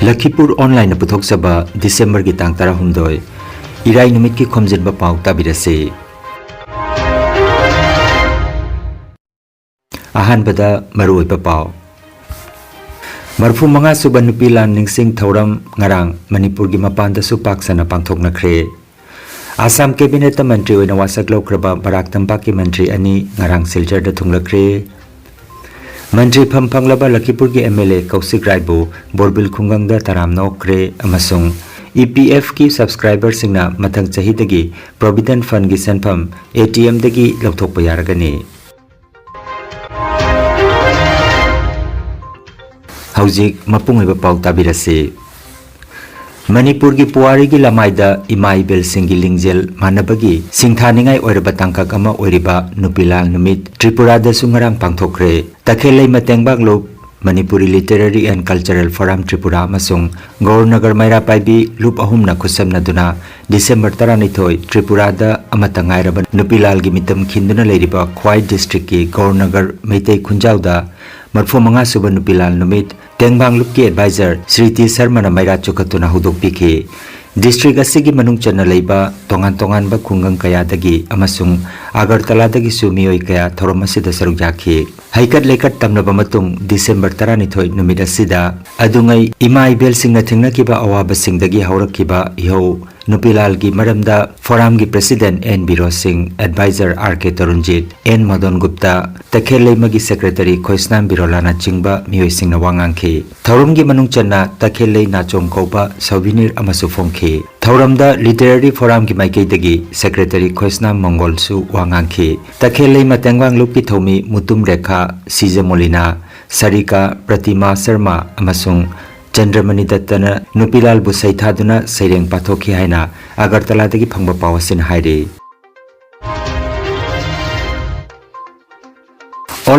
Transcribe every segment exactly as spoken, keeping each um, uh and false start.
ꯂꯈꯤꯄꯨꯔ ꯑꯣꯟꯂꯥꯏꯟꯅ ꯄꯨꯊꯣꯛꯆꯕ ꯗꯤꯁꯦꯝꯕꯔꯒꯤ ꯇꯥꯡ ꯇꯔꯥꯍꯨꯝꯗꯣꯏ, ꯏꯔꯥꯏ ꯅꯨꯃꯤꯠꯀꯤ ꯈꯣꯝꯖꯤꯟꯕ ꯄꯥꯎ ꯇꯥꯕꯤꯔꯁꯤ꯫ ꯑꯍꯥꯟꯕꯗ ꯃꯔꯨꯑꯣꯏꯕ ꯄꯥꯎ꯫ ꯃꯔꯤꯐꯨ ꯃꯉꯥ ꯁꯨꯕ ꯅꯨꯄꯤ ꯂꯥꯟ ꯅꯤꯡꯁꯤꯡ ꯊꯧꯔꯝ ꯉꯔꯥꯡ ꯃꯅꯤꯄꯨꯔꯒꯤ ꯃꯄꯥꯟꯗꯁꯨ ꯄꯥꯛ ꯁꯟꯅ ꯄꯥꯡꯊꯣꯛꯅꯈ꯭ꯔꯦ꯫ ꯑꯁꯥꯝ ꯀꯦꯕꯤꯅꯦꯠꯇ ꯃꯟꯇ꯭ꯔꯤ ꯑꯣꯏꯅ ꯋꯥꯁꯛ ꯂꯧꯈ꯭ꯔꯕ ꯕꯔꯥꯛ ꯇꯝꯄꯥꯛꯀꯤ ꯃꯟꯇ꯭ꯔꯤ ꯑꯅꯤ ꯉꯔꯥꯡ ꯁꯤꯜꯆꯔꯗ ꯊꯨꯡꯂꯈ꯭ꯔꯦ꯫ ꯃꯟꯇ꯭ꯔꯤ ꯐꯝ ꯐꯪꯂꯕ ꯂꯈꯤꯄꯨꯔꯒꯤ ꯑꯦꯝ ꯑꯦꯜ ꯑꯦ ꯀꯧꯁꯤꯛ ꯔꯥꯏꯕꯨ ꯕꯣꯔꯕꯤꯜ ꯈꯨꯡꯒꯪꯗ ꯇꯔꯥꯝꯅ ꯑꯣꯛꯈ꯭ꯔꯦ ꯑꯃꯁꯨꯡ ꯏ ꯄꯤ ꯑꯦꯐꯀꯤ ꯁꯕꯁꯀ꯭ꯔꯥꯏꯕꯔꯁꯤꯡꯅ ꯃꯊꯪ ꯆꯍꯤꯗꯒꯤ ꯄ꯭ꯔꯣꯚꯤꯗꯦꯟꯠ ꯐꯟꯒꯤ ꯁꯦꯟꯐꯝ ꯑꯦ ꯇꯤ ꯑꯦꯝꯗꯒꯤ ꯂꯧꯊꯣꯛꯄ ꯌꯥꯔꯒꯅꯤ꯫ ꯍꯧꯖꯤꯛ ꯃꯄꯨꯡ ꯑꯣꯏꯕ ꯄꯥꯎ ꯇꯥꯕꯤꯔꯁꯤ꯫ ꯃꯅꯤꯄꯨꯔꯒꯤ ꯄꯨꯋꯥꯔꯤꯒꯤ ꯂꯃꯥꯏꯗ ꯏꯃꯥ ꯏꯕꯦꯜꯁꯤꯡꯒꯤ ꯂꯤꯡꯖꯦꯜ ꯃꯥꯟꯅꯕꯒꯤ ꯁꯤꯡꯊꯥꯅꯤꯡꯉꯥꯏ ꯑꯣꯏꯔꯕ ꯇꯥꯡꯀꯛ ꯑꯃ ꯑꯣꯏꯔꯤꯕ ꯅꯨꯄꯤ ꯂꯥꯜ ꯅꯨꯃꯤꯠ ꯇ꯭ꯔꯤꯄꯨꯔꯥꯗꯁꯨ ꯉꯔꯥꯡ ꯄꯥꯡꯊꯣꯛꯈ꯭ꯔꯦ꯫ ꯇꯈꯦꯜꯂꯩꯃ ꯇꯦꯡꯕꯥꯡ ꯂꯨꯞ, Manipuri literary and cultural forum Tripura ꯑꯃꯁꯨꯡ ꯒꯧꯔꯅꯒꯔ ꯃꯩꯔꯥ ꯄꯥꯏꯕꯤ ꯂꯨꯞ ꯑꯍꯨꯝꯅ ꯈꯨꯠꯁꯝꯅꯗꯨꯅ ꯗꯤꯁꯦꯝꯕꯔ ꯇꯔꯥꯅꯤꯊꯣꯏ, ꯇ꯭ꯔꯤꯄꯨꯔꯥꯗ ꯑꯃꯠꯇ ꯉꯥꯏꯔꯕ ꯅꯨꯄꯤ ꯂꯥꯜꯒꯤ ꯃꯤꯇꯝ ꯈꯤꯟꯗꯨꯅ ꯂꯩꯔꯤꯕ ꯈ꯭ꯋꯥꯏ ꯗꯤꯁꯇ꯭ꯔꯤꯛꯀꯤ ꯒꯧꯔꯅꯒꯔ ꯃꯩꯇꯩ ꯈꯨꯟꯖꯥꯎꯗ ꯃꯔꯤꯐꯨ ꯃꯉꯥ ꯁꯨꯕ ꯅꯨꯄꯤ ꯂꯥꯜ ꯅꯨꯃꯤꯠ ꯇꯦꯡꯕꯥꯡ ꯂꯨꯞꯀꯤ ꯑꯦꯗꯚꯥꯏꯖꯔ ꯁ꯭ꯔꯤ ꯇꯤ ꯁꯔꯃꯅ ꯃꯩꯔꯥ ꯆꯨꯈꯠꯇꯨꯅ ꯍꯧꯗꯣꯛꯄꯤꯈꯤ꯫ ꯗꯤꯁꯇ꯭ꯔꯤꯛ ꯑꯁꯤꯒꯤ ꯃꯅꯨꯡ ꯆꯟꯅ ꯂꯩꯕ ꯇꯣꯉꯥꯟ ꯇꯣꯉꯥꯟꯕ ꯈꯨꯡꯒꯪ ꯀꯌꯥꯗꯒꯤ ꯑꯃꯁꯨꯡ ꯑꯒꯔꯇꯂꯥꯗꯒꯤꯁꯨ ꯃꯤꯑꯣꯏ ꯀꯌꯥ ꯊꯧꯔꯝ ꯑꯁꯤꯗ ꯁꯔꯨꯛ ꯌꯥꯈꯤ꯫ ꯍꯩꯀꯠ ꯂꯩꯀꯠ ꯇꯝꯂꯕ ꯃꯇꯨꯡ ꯗꯤꯁꯦꯝꯕꯔ ꯇꯔꯥꯅꯤꯊꯣꯏ ꯅꯨꯃꯤꯠ ꯑꯁꯤꯗ ꯑꯗꯨꯉꯩ ꯏꯃꯥ ꯏꯕꯦꯜꯁꯤꯡꯅ ꯊꯦꯡꯅꯈꯤꯕ ꯑꯋꯥꯕꯁꯤꯡꯗꯒꯤ ꯍꯧꯔꯛꯈꯤꯕ ꯏꯍꯧ ꯅꯨꯄꯤ ꯂꯥꯜꯒꯤ ꯃꯔꯝꯗ ꯐꯣꯔꯝꯒꯤ president N Biroj Singh, adviser R K Tarunjit, N Madan Gupta, Takhel ꯂꯩꯃꯒꯤ ꯁꯦꯀ꯭ꯔꯦꯇꯔꯤ ꯈꯣꯏꯁꯅꯥꯝ ꯕꯤꯔꯣꯂꯥꯅ ꯆꯤꯡꯕ ꯃꯤꯑꯣꯏꯁꯤꯡꯅ ꯋꯥ ꯉꯥꯡꯈꯤ꯫ ꯊꯧꯔꯝꯒꯤ ꯃꯅꯨꯡ ꯆꯟꯅ ꯇꯈꯦꯜ ꯂꯩ ꯅꯥꯆꯣꯝ ꯀꯧꯕ ꯁꯣꯚꯤꯅꯤꯔ ꯑꯃꯁꯨ ꯐꯣꯡꯈꯤ꯫ ꯊꯧꯔꯝꯗ ꯂꯤꯇꯔꯦꯔꯤ ꯐꯣꯔꯝꯒꯤ ꯃꯥꯏꯀꯩꯗꯒꯤ ꯁꯦꯀ꯭ꯔꯦꯇꯔꯤ ꯈꯣꯏꯁꯅꯥꯝ ꯃꯪꯒꯣꯜꯁꯨ ꯋꯥ ꯉꯥꯡꯈꯤ꯫ ꯇꯈꯦꯜ ꯂꯩꯃ ꯇꯦꯡꯕꯥꯡ ꯂꯨꯞꯀꯤ ꯊꯧꯃꯤ ꯃꯨꯇꯨꯝ ꯔꯦꯈꯥ, ꯁꯤꯖ ꯃꯣꯂꯤꯅꯥ, ꯁꯔꯤꯀꯥ, ꯄ꯭ꯔꯇꯤꯃꯥ ꯁꯔꯃ ꯑꯃꯁꯨꯡ ꯆꯟꯗ꯭ꯔꯃꯅꯤ ꯗꯠꯇꯅ ꯅꯨꯄꯤ ꯂꯥꯜꯕꯨ ꯁꯩꯊꯥꯗꯨꯅ ꯁꯩꯔꯦꯡ ꯄꯥꯊꯣꯛꯈꯤ ꯍꯥꯏꯅ ꯑꯒꯔꯇꯂꯥꯗꯒꯤ ꯐꯪꯕ ꯄꯥꯎ ꯑꯁꯤꯅ ꯍꯥꯏꯔꯤ꯫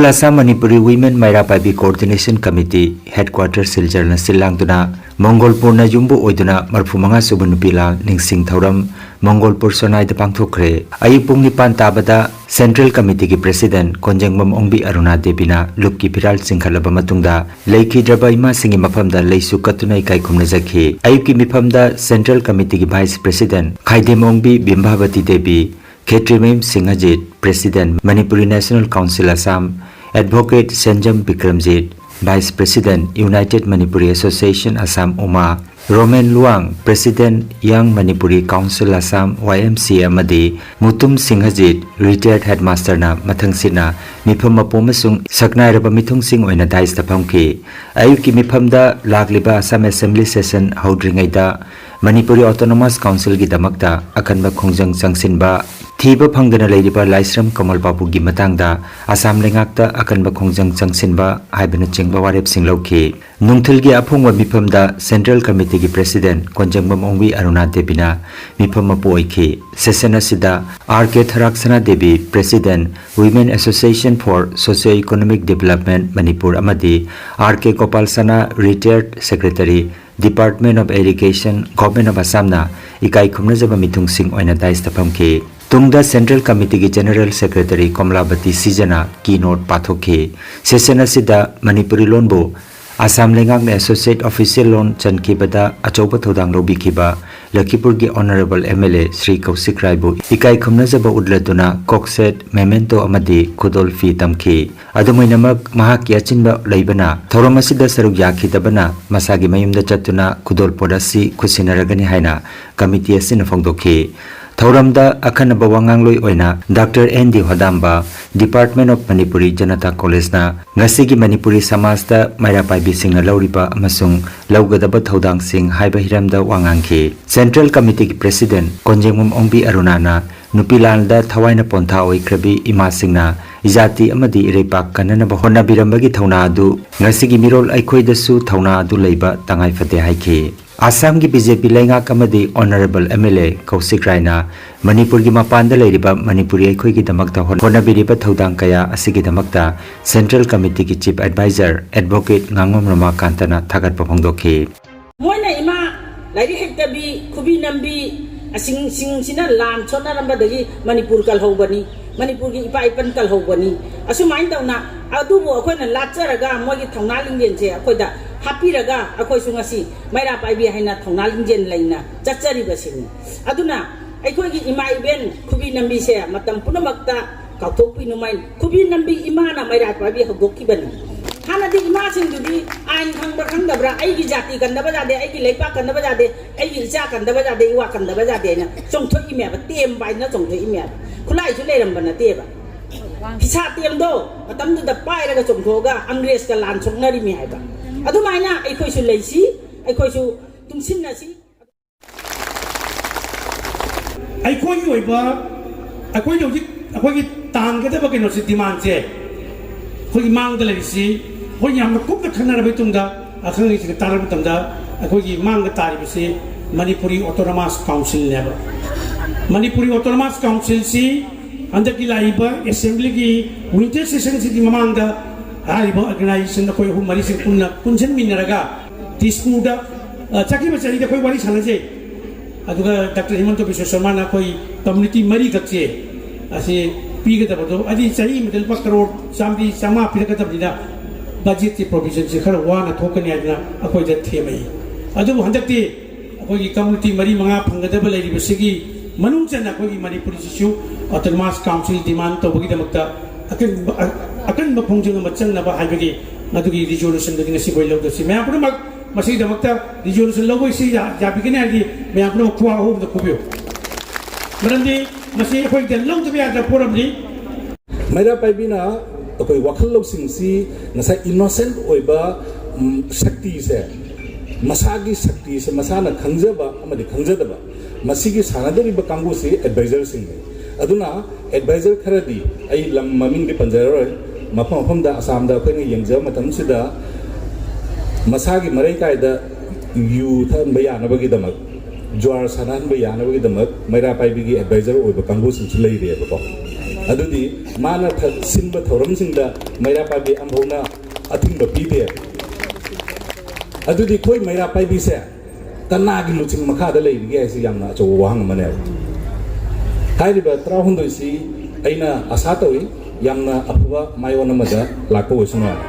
Assam Manipuri Women ꯃꯩꯔꯥ ꯄꯥꯏꯕꯤ Coordination Committee Headquarter ꯁꯤꯜꯆꯔꯅ ꯁꯤꯜ ꯂꯥꯡꯗꯨꯅ ꯃꯣꯡꯒꯣꯜꯄꯨꯔꯅ ꯌꯨꯝꯕꯨ ꯑꯣꯏꯗꯨꯅ ꯃꯔꯤꯐꯨ ꯃꯉꯥ ꯁꯨꯕ ꯅꯨꯄꯤ ꯂꯥꯜ ꯅꯤꯡꯁꯤꯡ ꯊꯧꯔꯝ ꯃꯣꯡꯒꯣꯜꯄꯨꯔ ꯁꯣꯅꯥꯏꯗ ꯄꯥꯡꯊꯣꯛꯈ꯭ꯔꯦ꯫ ꯑꯌꯨꯛ ꯄꯨꯡ ꯅꯤꯄꯥꯟ ꯇꯥꯕꯗ Central Committeeꯒꯤ President ꯀꯣꯟꯖꯦꯡꯕꯝ ꯑꯣꯡꯕꯤ ꯑꯔꯨꯅꯥ ꯗꯦꯕꯤꯅ ꯂꯨꯞꯀꯤ ꯐꯤꯔꯥꯜ ꯆꯤꯡꯈꯠꯂꯕ ꯃꯇꯨꯡꯗ ꯂꯩꯈꯤꯗ꯭ꯔꯕ ꯏꯃꯥꯁꯤꯡꯒꯤ ꯃꯐꯝꯗ ꯂꯩꯁꯨ ꯀꯠꯇꯨꯅ ꯏꯀꯥꯏ ꯈꯨꯝꯅꯖꯈꯤ꯫ ꯑꯌꯨꯛꯀꯤ ꯃꯤꯐꯝꯗ Central Committeeꯒꯤ Vice President Khaidem Ongbi Bimbabati Devi, Khetrimayum Singhajit, President Manipuri National Council Assam, Advocate Senjam Bikramjit, Vice President United Manipuri Association Assam Uma, Romen Luwang, President Young Manipuri Council Assam Y M C A ꯑꯃꯗꯤ ꯃꯨꯇꯨꯝ ꯁꯤꯡꯍꯖꯤꯠ, Retired Headmasterꯅ ꯃꯊꯪꯁꯤꯠꯅ ꯃꯤꯐꯝ ꯃꯄꯨ ꯑꯃꯁꯨꯡ ꯁꯛꯅꯥꯏꯔꯕ ꯃꯤꯊꯨꯡꯁꯤꯡ ꯑꯣꯏꯅ dais ꯐꯝꯈꯤ꯫ ꯑꯌꯨꯛꯀꯤ ꯃꯤꯐꯝꯗ ꯂꯥꯛꯂꯤꯕ Assam Assembly Session ꯍꯧꯗ꯭ꯔꯤꯉꯩꯗ Manipuri Autonomous Councilꯒꯤꯗꯃꯛꯇ ꯑꯀꯟꯕ ꯈꯣꯡꯖꯪ ꯆꯪꯁꯤꯟꯕ, ꯊꯤꯕ ꯐꯪꯗꯅ ꯂꯩꯔꯤꯕ ꯂꯥꯏꯁ꯭ꯔꯝ ꯀꯃꯜ ꯕꯥꯕꯨꯒꯤ ꯃꯇꯥꯡꯗ ꯑꯁꯥꯝ ꯂꯩꯉꯥꯛꯇ ꯑꯀꯟꯕ ꯈꯣꯡꯖꯪ ꯆꯪꯁꯤꯟꯕ ꯍꯥꯏꯕꯅꯆꯤꯡꯕ ꯋꯥꯔꯦꯞꯁꯤꯡ ꯂꯧꯈꯤ꯫ ꯅꯨꯡꯊꯤꯜꯒꯤ ꯑꯐꯣꯡꯕ ꯃꯤꯐꯝꯗ Central Committeeꯒꯤ President ꯀꯣꯟꯖꯦꯡꯕꯝ ꯑꯣꯡꯕꯤ ꯑꯔꯨꯅꯥ ꯗꯦꯕꯤꯅ ꯃꯤꯐꯝ ꯃꯄꯨ ꯑꯣꯏꯈꯤ꯫ Session ꯑꯁꯤꯗ R K ꯊꯔꯥꯛꯁꯅꯥ Devi, President Women Association for Socio Economic Development Manipur ꯑꯃꯗꯤ R K ꯒꯣꯄꯥꯜ ꯁꯅꯥ, Retired Secretary, Department of Irrigation, Government of Assamꯅ ꯏꯀꯥꯏ ꯈꯨꯝꯅꯖꯕ ꯃꯤꯊꯨꯡꯁꯤꯡ ꯑꯣꯏꯅ dais ꯐꯝꯈꯤ꯫ ꯇꯨꯡꯗ Central Committeeꯒꯤ General Secretary ꯀꯣꯃꯂꯥꯕꯇꯤ ꯁꯤꯖꯅ keynote ꯄꯥꯊꯣꯛꯈꯤ꯫ Session ꯑꯁꯤꯗ ꯃꯅꯤꯄꯨꯔꯤ ꯂꯣꯟꯕꯨ ꯑꯁꯥꯝ ꯂꯩꯉꯥꯛꯅ Associate Official ꯂꯣꯟ ꯆꯟꯈꯤꯕꯗ ꯑꯆꯧꯕ ꯊꯧꯗꯥꯡ ꯂꯧꯕꯤꯈꯤꯕ ꯂꯈꯤꯄꯨꯔꯒꯤ Honourable M L A Shri ꯀꯧꯁꯤꯛ ꯔꯥꯏꯕꯨ ꯏꯀꯥꯏ ꯈꯨꯝꯅꯖꯕ ꯎꯠꯂꯗꯨꯅ ꯀꯣꯛꯁꯦꯠ, memento ꯑꯃꯗꯤ ꯈꯨꯗꯣꯜ ꯐꯤ ꯇꯝꯈꯤ꯫ ꯑꯗꯨꯝ ꯑꯣꯏꯅꯃꯛ, ꯃꯍꯥꯛꯀꯤ ꯑꯆꯤꯟꯕ ꯂꯩꯕꯅ ꯊꯧꯔꯝ ꯑꯁꯤꯗ ꯁꯔꯨꯛ ꯌꯥꯈꯤꯗꯕꯅ ꯃꯁꯥꯒꯤ ꯃꯌꯨꯝꯗ ꯆꯠꯇꯨꯅ ꯈꯨꯗꯣꯜꯄꯣꯠ ꯑꯁꯤ ꯈꯨꯠꯁꯤꯟꯅꯔꯒꯅꯤ ꯍꯥꯏꯅ committee ꯑꯁꯤꯅ ꯐꯣꯡꯗꯣꯛꯈꯤ꯫ ꯊꯧꯔꯝꯗ ꯑꯈꯟꯅꯕ ꯋꯥꯉꯥꯡꯂꯣꯏ ꯑꯣꯏꯅ Doctor N D ꯍꯣꯗꯥꯝꯕ, Department of Manipuri Janata Collegeꯅ ꯉꯁꯤꯒꯤ ꯃꯅꯤꯄꯨꯔꯤ ꯁꯃꯥꯖꯇ ꯃꯩꯔꯥ ꯄꯥꯏꯕꯤꯁꯤꯡꯅ ꯂꯧꯔꯤꯕ ꯑꯃꯁꯨꯡ ꯂꯧꯒꯗꯕ ꯊꯧꯗꯥꯡꯁꯤꯡ ꯍꯥꯏꯕ ꯍꯤꯔꯝꯗ ꯋꯥ ꯉꯥꯡꯈꯤ꯫ Central Committeeꯒꯤ President ꯀꯣꯟꯖꯦꯡꯕꯝ ꯑꯣꯡꯕꯤ ꯑꯔꯨꯅꯥꯅ ꯅꯨꯄꯤ ꯂꯥꯜꯗ ꯊꯋꯥꯏꯅ ꯄꯣꯟꯊꯥ ꯑꯣꯏꯈ꯭ꯔꯕꯤ ꯏꯃꯥꯁꯤꯡꯅ ꯏꯖꯥꯇꯤ ꯑꯃꯗꯤ ꯏꯔꯩꯄꯥꯛ ꯀꯟꯅꯅꯕ ꯍꯣꯠꯅꯕꯤꯔꯝꯕꯒꯤ ꯊꯧꯅꯥ ꯑꯗꯨ ꯉꯁꯤꯒꯤ ꯃꯤꯔꯣꯜ ꯑꯩꯈꯣꯏꯗꯁꯨ ꯊꯧꯅꯥ ꯑꯗꯨ ꯂꯩꯕ ꯇꯉꯥꯏ ꯐꯗꯦ ꯍꯥꯏꯈꯤ꯫ ꯑꯁꯥꯝꯒꯤ ꯕꯤ ꯖꯦ ꯄꯤ ꯂꯩꯉꯥꯛ ꯑꯃꯗꯤ ꯑꯣꯅꯔꯦꯕꯜ ꯑꯦꯝ ꯑꯦꯜ ꯑꯦ ꯀꯧꯁꯤꯛ ꯔꯥꯏꯅ ꯃꯅꯤꯄꯨꯔꯒꯤ ꯃꯄꯥꯟꯗ ꯂꯩꯔꯤꯕ ꯃꯅꯤꯄꯨꯔꯤ ꯑꯩꯈꯣꯏꯒꯤꯗꯃꯛꯇ ꯍꯣꯠ-, ꯍꯣꯠꯅꯕꯤꯔꯤꯕ ꯊꯧꯗꯥꯡ ꯀꯌꯥ ꯑꯁꯤꯒꯤꯗꯃꯛꯇ ꯁꯦꯟꯇ꯭ꯔꯦꯜ ꯀꯃꯤꯇꯤꯒꯤ ꯆꯤꯐ ꯑꯦꯗꯚꯥꯏꯖꯔ ꯑꯦꯗꯚꯣꯀꯦꯠ ꯉꯥꯉꯣꯝ ꯔꯣꯃꯥꯀꯥꯟꯇꯅ ꯊꯥꯒꯠꯄ ꯐꯣꯡꯗꯣꯛꯈꯤ꯫ ꯃꯣꯏꯅ ꯏꯃꯥ ꯂꯥꯏꯔꯤꯛ ꯍꯩꯇꯕꯤ, ꯈꯨꯕꯤ ꯅꯝꯕꯤ, ꯑꯁꯤꯡꯁꯤꯡꯁꯤꯅ ꯂꯥꯟ ꯁꯣꯠꯅꯔꯝꯕꯗꯒꯤ ꯃꯅꯤꯄꯨꯔ ꯀꯜꯍꯧꯕꯅꯤ, ꯃꯅꯤꯄꯨꯔꯒꯤ ꯏꯄꯥ ꯏꯄꯟ ꯀꯜꯍꯧꯕꯅꯤ꯫ ꯑꯁꯨꯃꯥꯏꯅ ꯇꯧꯅ ꯑꯗꯨꯕꯨ ꯑꯩꯈꯣꯏꯅ ꯂꯥꯠꯆꯔꯒ ꯃꯣꯏꯒꯤ ꯊꯧꯅꯥ ꯂꯤꯡꯖꯦꯜꯁꯦ ꯑꯩꯈꯣꯏꯗ ꯍꯥꯞꯄꯤꯔꯒ ꯑꯩꯈꯣꯏꯁꯨ ꯉꯁꯤ ꯃꯩꯔꯥ ꯄꯥꯏꯕꯤ ꯍꯥꯏꯅ ꯊꯧꯅꯥ ꯂꯤꯡꯖꯦꯜ ꯂꯩꯅ ꯆꯠꯆꯔꯤꯕꯁꯤꯅꯤ꯫ ꯑꯗꯨꯅ ꯑꯩꯈꯣꯏꯒꯤ ꯏꯃꯥ ꯏꯕꯦꯟ ꯈꯨꯕꯤ ꯅꯝꯕꯤꯁꯦ ꯃꯇꯝ ꯄꯨꯝꯅꯃꯛꯇ ꯀꯥꯎꯊꯣꯛꯄꯤꯅꯨ꯫ ꯃꯩ ꯈꯨꯕꯤ ꯅꯝꯕꯤ ꯏꯃꯥꯅ ꯃꯩꯔꯥ ꯄꯥꯏꯕꯤ ꯍꯧꯗꯣꯛꯈꯤꯕꯅꯤ꯫ ꯍꯥꯟꯅꯗꯤ ꯏꯃꯥꯁꯤꯡꯗꯨꯗꯤ ꯑꯥꯏꯟ ꯈꯪꯕ꯭ꯔꯥ ꯈꯪꯗꯕ꯭ꯔꯥ, ꯑꯩꯒꯤ ꯖꯥꯇꯤ ꯀꯟꯗꯕ ꯌꯥꯗꯦ, ꯑꯩꯒꯤ ꯂꯩꯄꯥꯛ ꯀꯟꯗꯕ ꯌꯥꯗꯦ, ꯑꯩꯒꯤ ꯏꯆꯥ ꯀꯟꯗꯕ ꯌꯥꯗꯦ, ꯏꯋꯥ ꯀꯟꯗꯕ ꯌꯥꯗꯦ ꯍꯥꯏꯅ ꯆꯣꯡꯊꯣꯛꯏꯃꯦꯕ, ꯇꯦꯝꯕ ꯍꯥꯏꯅ ꯆꯣꯡꯊꯣꯛꯏꯃꯦꯕ꯫ ꯈꯨꯠꯂꯥꯏꯁꯨ ꯂꯩꯔꯝꯕ ꯅꯠꯇꯦꯕ꯫ ꯐꯤꯁꯥ ꯇꯦꯝꯗꯣ ꯃꯇꯝꯗꯨꯗ ꯄꯥꯏꯔꯒ ꯆꯣꯡꯊꯣꯛꯑꯒ ꯑꯪꯒ꯭ꯔꯦꯖꯀ ꯂꯥꯟ ꯁꯣꯛꯅꯔꯤꯃꯤ ꯍꯥꯏꯕ꯫ ꯑꯗꯨꯃꯥꯏꯅ ꯑꯩꯈꯣꯏꯁꯨ ꯂꯩꯁꯤ, ꯑꯩꯈꯣꯏꯁꯨ ꯇꯨꯡꯁꯤꯟꯅꯁꯤ꯫ ꯑꯩꯈꯣꯏꯒꯤ ꯑꯣꯏꯕ, ꯑꯩꯈꯣꯏꯅ ꯍꯧꯖꯤꯛ ꯑꯩꯈꯣꯏꯒꯤ ꯇꯥꯟꯒꯗꯕ ꯀꯩꯅꯣꯁꯦ, ꯗꯤꯃꯥꯟꯁꯦ, ꯑꯩꯈꯣꯏꯒꯤ ꯃꯥꯡꯗ ꯂꯩꯔꯤꯁꯤ, ꯑꯩꯈꯣꯏ ꯌꯥꯝꯅ ꯀꯨꯞꯅ ꯈꯟꯅꯔꯕ ꯃꯇꯨꯡꯗ, ꯑꯈꯪ ꯑꯍꯩꯁꯤꯡꯒ ꯇꯥꯟꯅꯕ ꯃꯇꯝꯗ, ꯑꯩꯈꯣꯏꯒꯤ ꯃꯥꯡꯗ ꯇꯥꯔꯤꯕꯁꯤ ꯃꯅꯤꯄꯨꯔꯤ ꯑꯣꯇꯣꯅꯣꯃꯁ ꯀꯥꯎꯟꯁꯤꯜꯅꯦꯕ꯫ ꯃꯅꯤꯄꯨꯔꯤ ꯑꯣꯇꯣꯅꯣꯃꯁ ꯀꯥꯎꯟꯁꯤꯜꯁꯤ ꯍꯟꯗꯛꯀꯤ ꯂꯥꯛꯏꯕ ꯑꯦꯁꯦꯝꯕ꯭ꯂꯤꯒꯤ ꯋꯤꯟꯇꯔ ꯁꯦꯁꯟꯁꯤꯒꯤ ꯃꯃꯥꯡꯗ ꯍꯥꯏꯔꯤꯕ ꯑꯣꯔꯒꯅꯥꯏꯖꯦꯁꯟ ꯑꯩꯈꯣꯏ ꯑꯍꯨꯝ ꯃꯔꯤꯁꯤ ꯄꯨꯟꯅ ꯄꯨꯟꯁꯤꯟꯃꯤꯟꯅꯔꯒ ꯗꯤꯁꯄꯨꯔꯗ, ꯑ, ꯆꯠꯈꯤꯕ ꯆꯍꯤꯗ ꯑꯩꯈꯣꯏ ꯋꯥꯔꯤ ꯁꯥꯟꯅꯖꯩ꯫ ꯑꯗꯨꯒ ꯗꯥꯛꯇꯔ ꯍꯤꯃꯟꯇ ꯕꯤꯁ꯭ꯋ ꯁꯔꯃꯅ ꯑꯩꯈꯣꯏ ꯀꯝꯃꯨꯅꯤꯇꯤ ꯃꯔꯤꯈꯛꯁꯦ ꯑꯁꯤ ꯄꯤꯒꯗꯕꯗꯣ, ꯑꯗꯤ ꯆꯍꯤ ꯑꯃꯗ ꯂꯨꯄꯥ ꯀꯔꯣꯔ ꯆꯥꯝꯃꯔꯤ ꯆꯥꯝꯃꯉꯥ ꯄꯤꯔꯛꯀꯗꯕꯅꯤꯅ ꯕꯖꯦꯠꯀꯤ ꯄ꯭ꯔꯣꯕꯤꯖꯟꯁꯦ ꯈꯔ ꯋꯥꯅ ꯊꯣꯛꯀꯅꯤ ꯍꯥꯏꯗꯅ ꯑꯩꯈꯣꯏꯗ ꯊꯦꯝꯃꯛꯏ꯫ ꯑꯗꯨꯕꯨ ꯍꯟꯗꯛꯇꯤ ꯑꯩꯈꯣꯏꯒꯤ ꯀꯝꯃꯨꯅꯤꯇꯤ ꯃꯔꯤ ꯃꯉꯥ ꯐꯪꯒꯗꯕ ꯂꯩꯔꯤꯕꯁꯤꯒꯤ ꯃꯅꯨꯡ ꯆꯟꯅ ꯑꯩꯈꯣꯏꯒꯤ ꯃꯅꯤꯄꯨꯔꯁꯤꯁꯨ ꯑꯣꯇꯣꯅꯣꯃꯁ ꯀꯥꯎꯟꯁꯤꯜ ꯗꯤꯃꯥꯟ ꯇꯧꯕꯒꯤꯗꯃꯛꯇ ꯑꯀꯟꯕ, ꯑꯀꯟꯕ ꯈꯣꯡꯖꯪ ꯑꯃ ꯆꯪꯅꯕ ꯍꯥꯏꯕꯒꯤ ꯃꯗꯨꯒꯤ ꯔꯤꯖꯣꯂꯨꯁꯟꯗꯨꯗꯤ ꯉꯁꯤ ꯑꯩꯈꯣꯏ ꯂꯧꯗꯣꯏꯁꯤ꯫ ꯃꯌꯥꯝ ꯄꯨꯝꯅꯃꯛ ꯃꯁꯤꯒꯤꯗꯃꯛꯇ ꯔꯤꯖꯣꯂꯨꯁꯟ ꯂꯧꯕꯁꯤ ꯌꯥ-, ꯌꯥꯕꯤꯒꯅꯤ ꯍꯥꯏꯔꯗꯤ ꯃꯌꯥꯝ ꯄꯨꯝꯅꯃꯛ ꯈꯨꯕꯥꯛ ꯑꯍꯨꯝꯗ ꯈꯨꯕꯤꯌꯨ꯫ ꯃꯔꯝꯗꯤ ꯃꯁꯤ ꯑꯩꯈꯣꯏꯗ ꯂꯧꯗꯕ ꯌꯥꯗ꯭ꯔꯕ ꯄꯣꯠ ꯑꯃꯅꯤ꯫ ꯃꯩꯔꯥ ꯄꯥꯏꯕꯤꯅ ꯑꯩꯈꯣꯏ ꯋꯥꯈꯜ ꯂꯧꯁꯤꯡꯁꯤ ꯉꯁꯥꯏ ꯏꯅꯣꯁꯦꯟ ꯑꯣꯏꯕ, ꯎꯝ, ꯁꯛꯇꯤꯁꯦ, ꯃꯁꯥꯒꯤ ꯁꯛꯇꯤꯁꯦ ꯃꯁꯥꯅ ꯈꯪꯖꯕ ꯑꯃꯗꯤ ꯈꯪꯖꯗꯕ, ꯃꯁꯤꯒꯤ ꯁꯥꯟꯅꯗꯧꯔꯤꯕ ꯀꯥꯡꯕꯨꯁꯤ ꯑꯦꯗꯚꯥꯏꯖꯔꯁꯤꯡꯅꯤ꯫ ꯑꯗꯨꯅ ꯑꯦꯗꯚꯥꯏꯖꯔ ꯈꯔꯗꯤ, ꯑꯩ ꯂꯝ ꯃꯃꯤꯡꯗꯤ ꯄꯟꯖꯔꯔꯣꯏ, ꯃꯐꯝ ꯃꯐꯝꯗ ꯑꯁꯥꯝꯗ ꯑꯩꯈꯣꯏꯅ ꯌꯦꯡꯖꯕ ꯃꯇꯝꯁꯤꯗ ꯃꯁꯥꯒꯤ ꯃꯔꯩ ꯀꯥꯏꯗ ꯌꯨ ꯊꯛꯍꯟꯕ ꯌꯥꯅꯕꯒꯤꯗꯃꯛ, ꯖꯨꯋꯥꯔ ꯁꯥꯟꯅꯍꯟꯕ ꯌꯥꯅꯕꯒꯤꯗꯃꯛ ꯃꯩꯔꯥ ꯄꯥꯏꯕꯤꯒꯤ ꯑꯦꯗꯚꯥꯏꯖꯔ ꯑꯣꯏꯕ ꯀꯥꯡꯕꯨꯁꯤꯡꯁꯨ ꯂꯩꯔꯤꯑꯕꯀꯣ꯫ ꯑꯗꯨꯗꯤ ꯃꯥꯅ ꯊ- ꯁꯤꯟꯕ ꯊꯧꯔꯝꯁꯤꯡꯗ ꯃꯩꯔꯥ ꯄꯥꯏꯕꯤ ꯑꯃꯐꯥꯎꯅ ꯑꯊꯤꯡꯕ ꯄꯤꯗꯦ꯫ ꯑꯗꯨꯗꯤ ꯑꯩꯈꯣꯏ ꯃꯩꯔꯥ ꯄꯥꯏꯕꯤꯁꯦ ꯀꯅꯥꯒꯤ ꯂꯨꯆꯤꯡ ꯃꯈꯥꯗ ꯂꯩꯔꯤꯒꯦ ꯍꯥꯏꯁꯤ ꯌꯥꯝꯅ ꯑꯆꯧꯕ ꯋꯥꯍꯪ ꯑꯃꯅꯦꯕ꯫ ꯍꯥꯏꯔꯤꯕ ꯇꯔꯥꯍꯨꯝꯗꯣꯏꯁꯤ ꯑꯩꯅ ꯑꯁꯥ ꯇꯧꯏ, ꯌꯥꯝꯅ ꯑꯐꯕ ꯃꯥꯏꯑꯣꯟ ꯑꯃꯗ ꯂꯥꯛꯄ ꯑꯣꯏꯁꯅꯨ ꯍꯥꯏꯅ꯫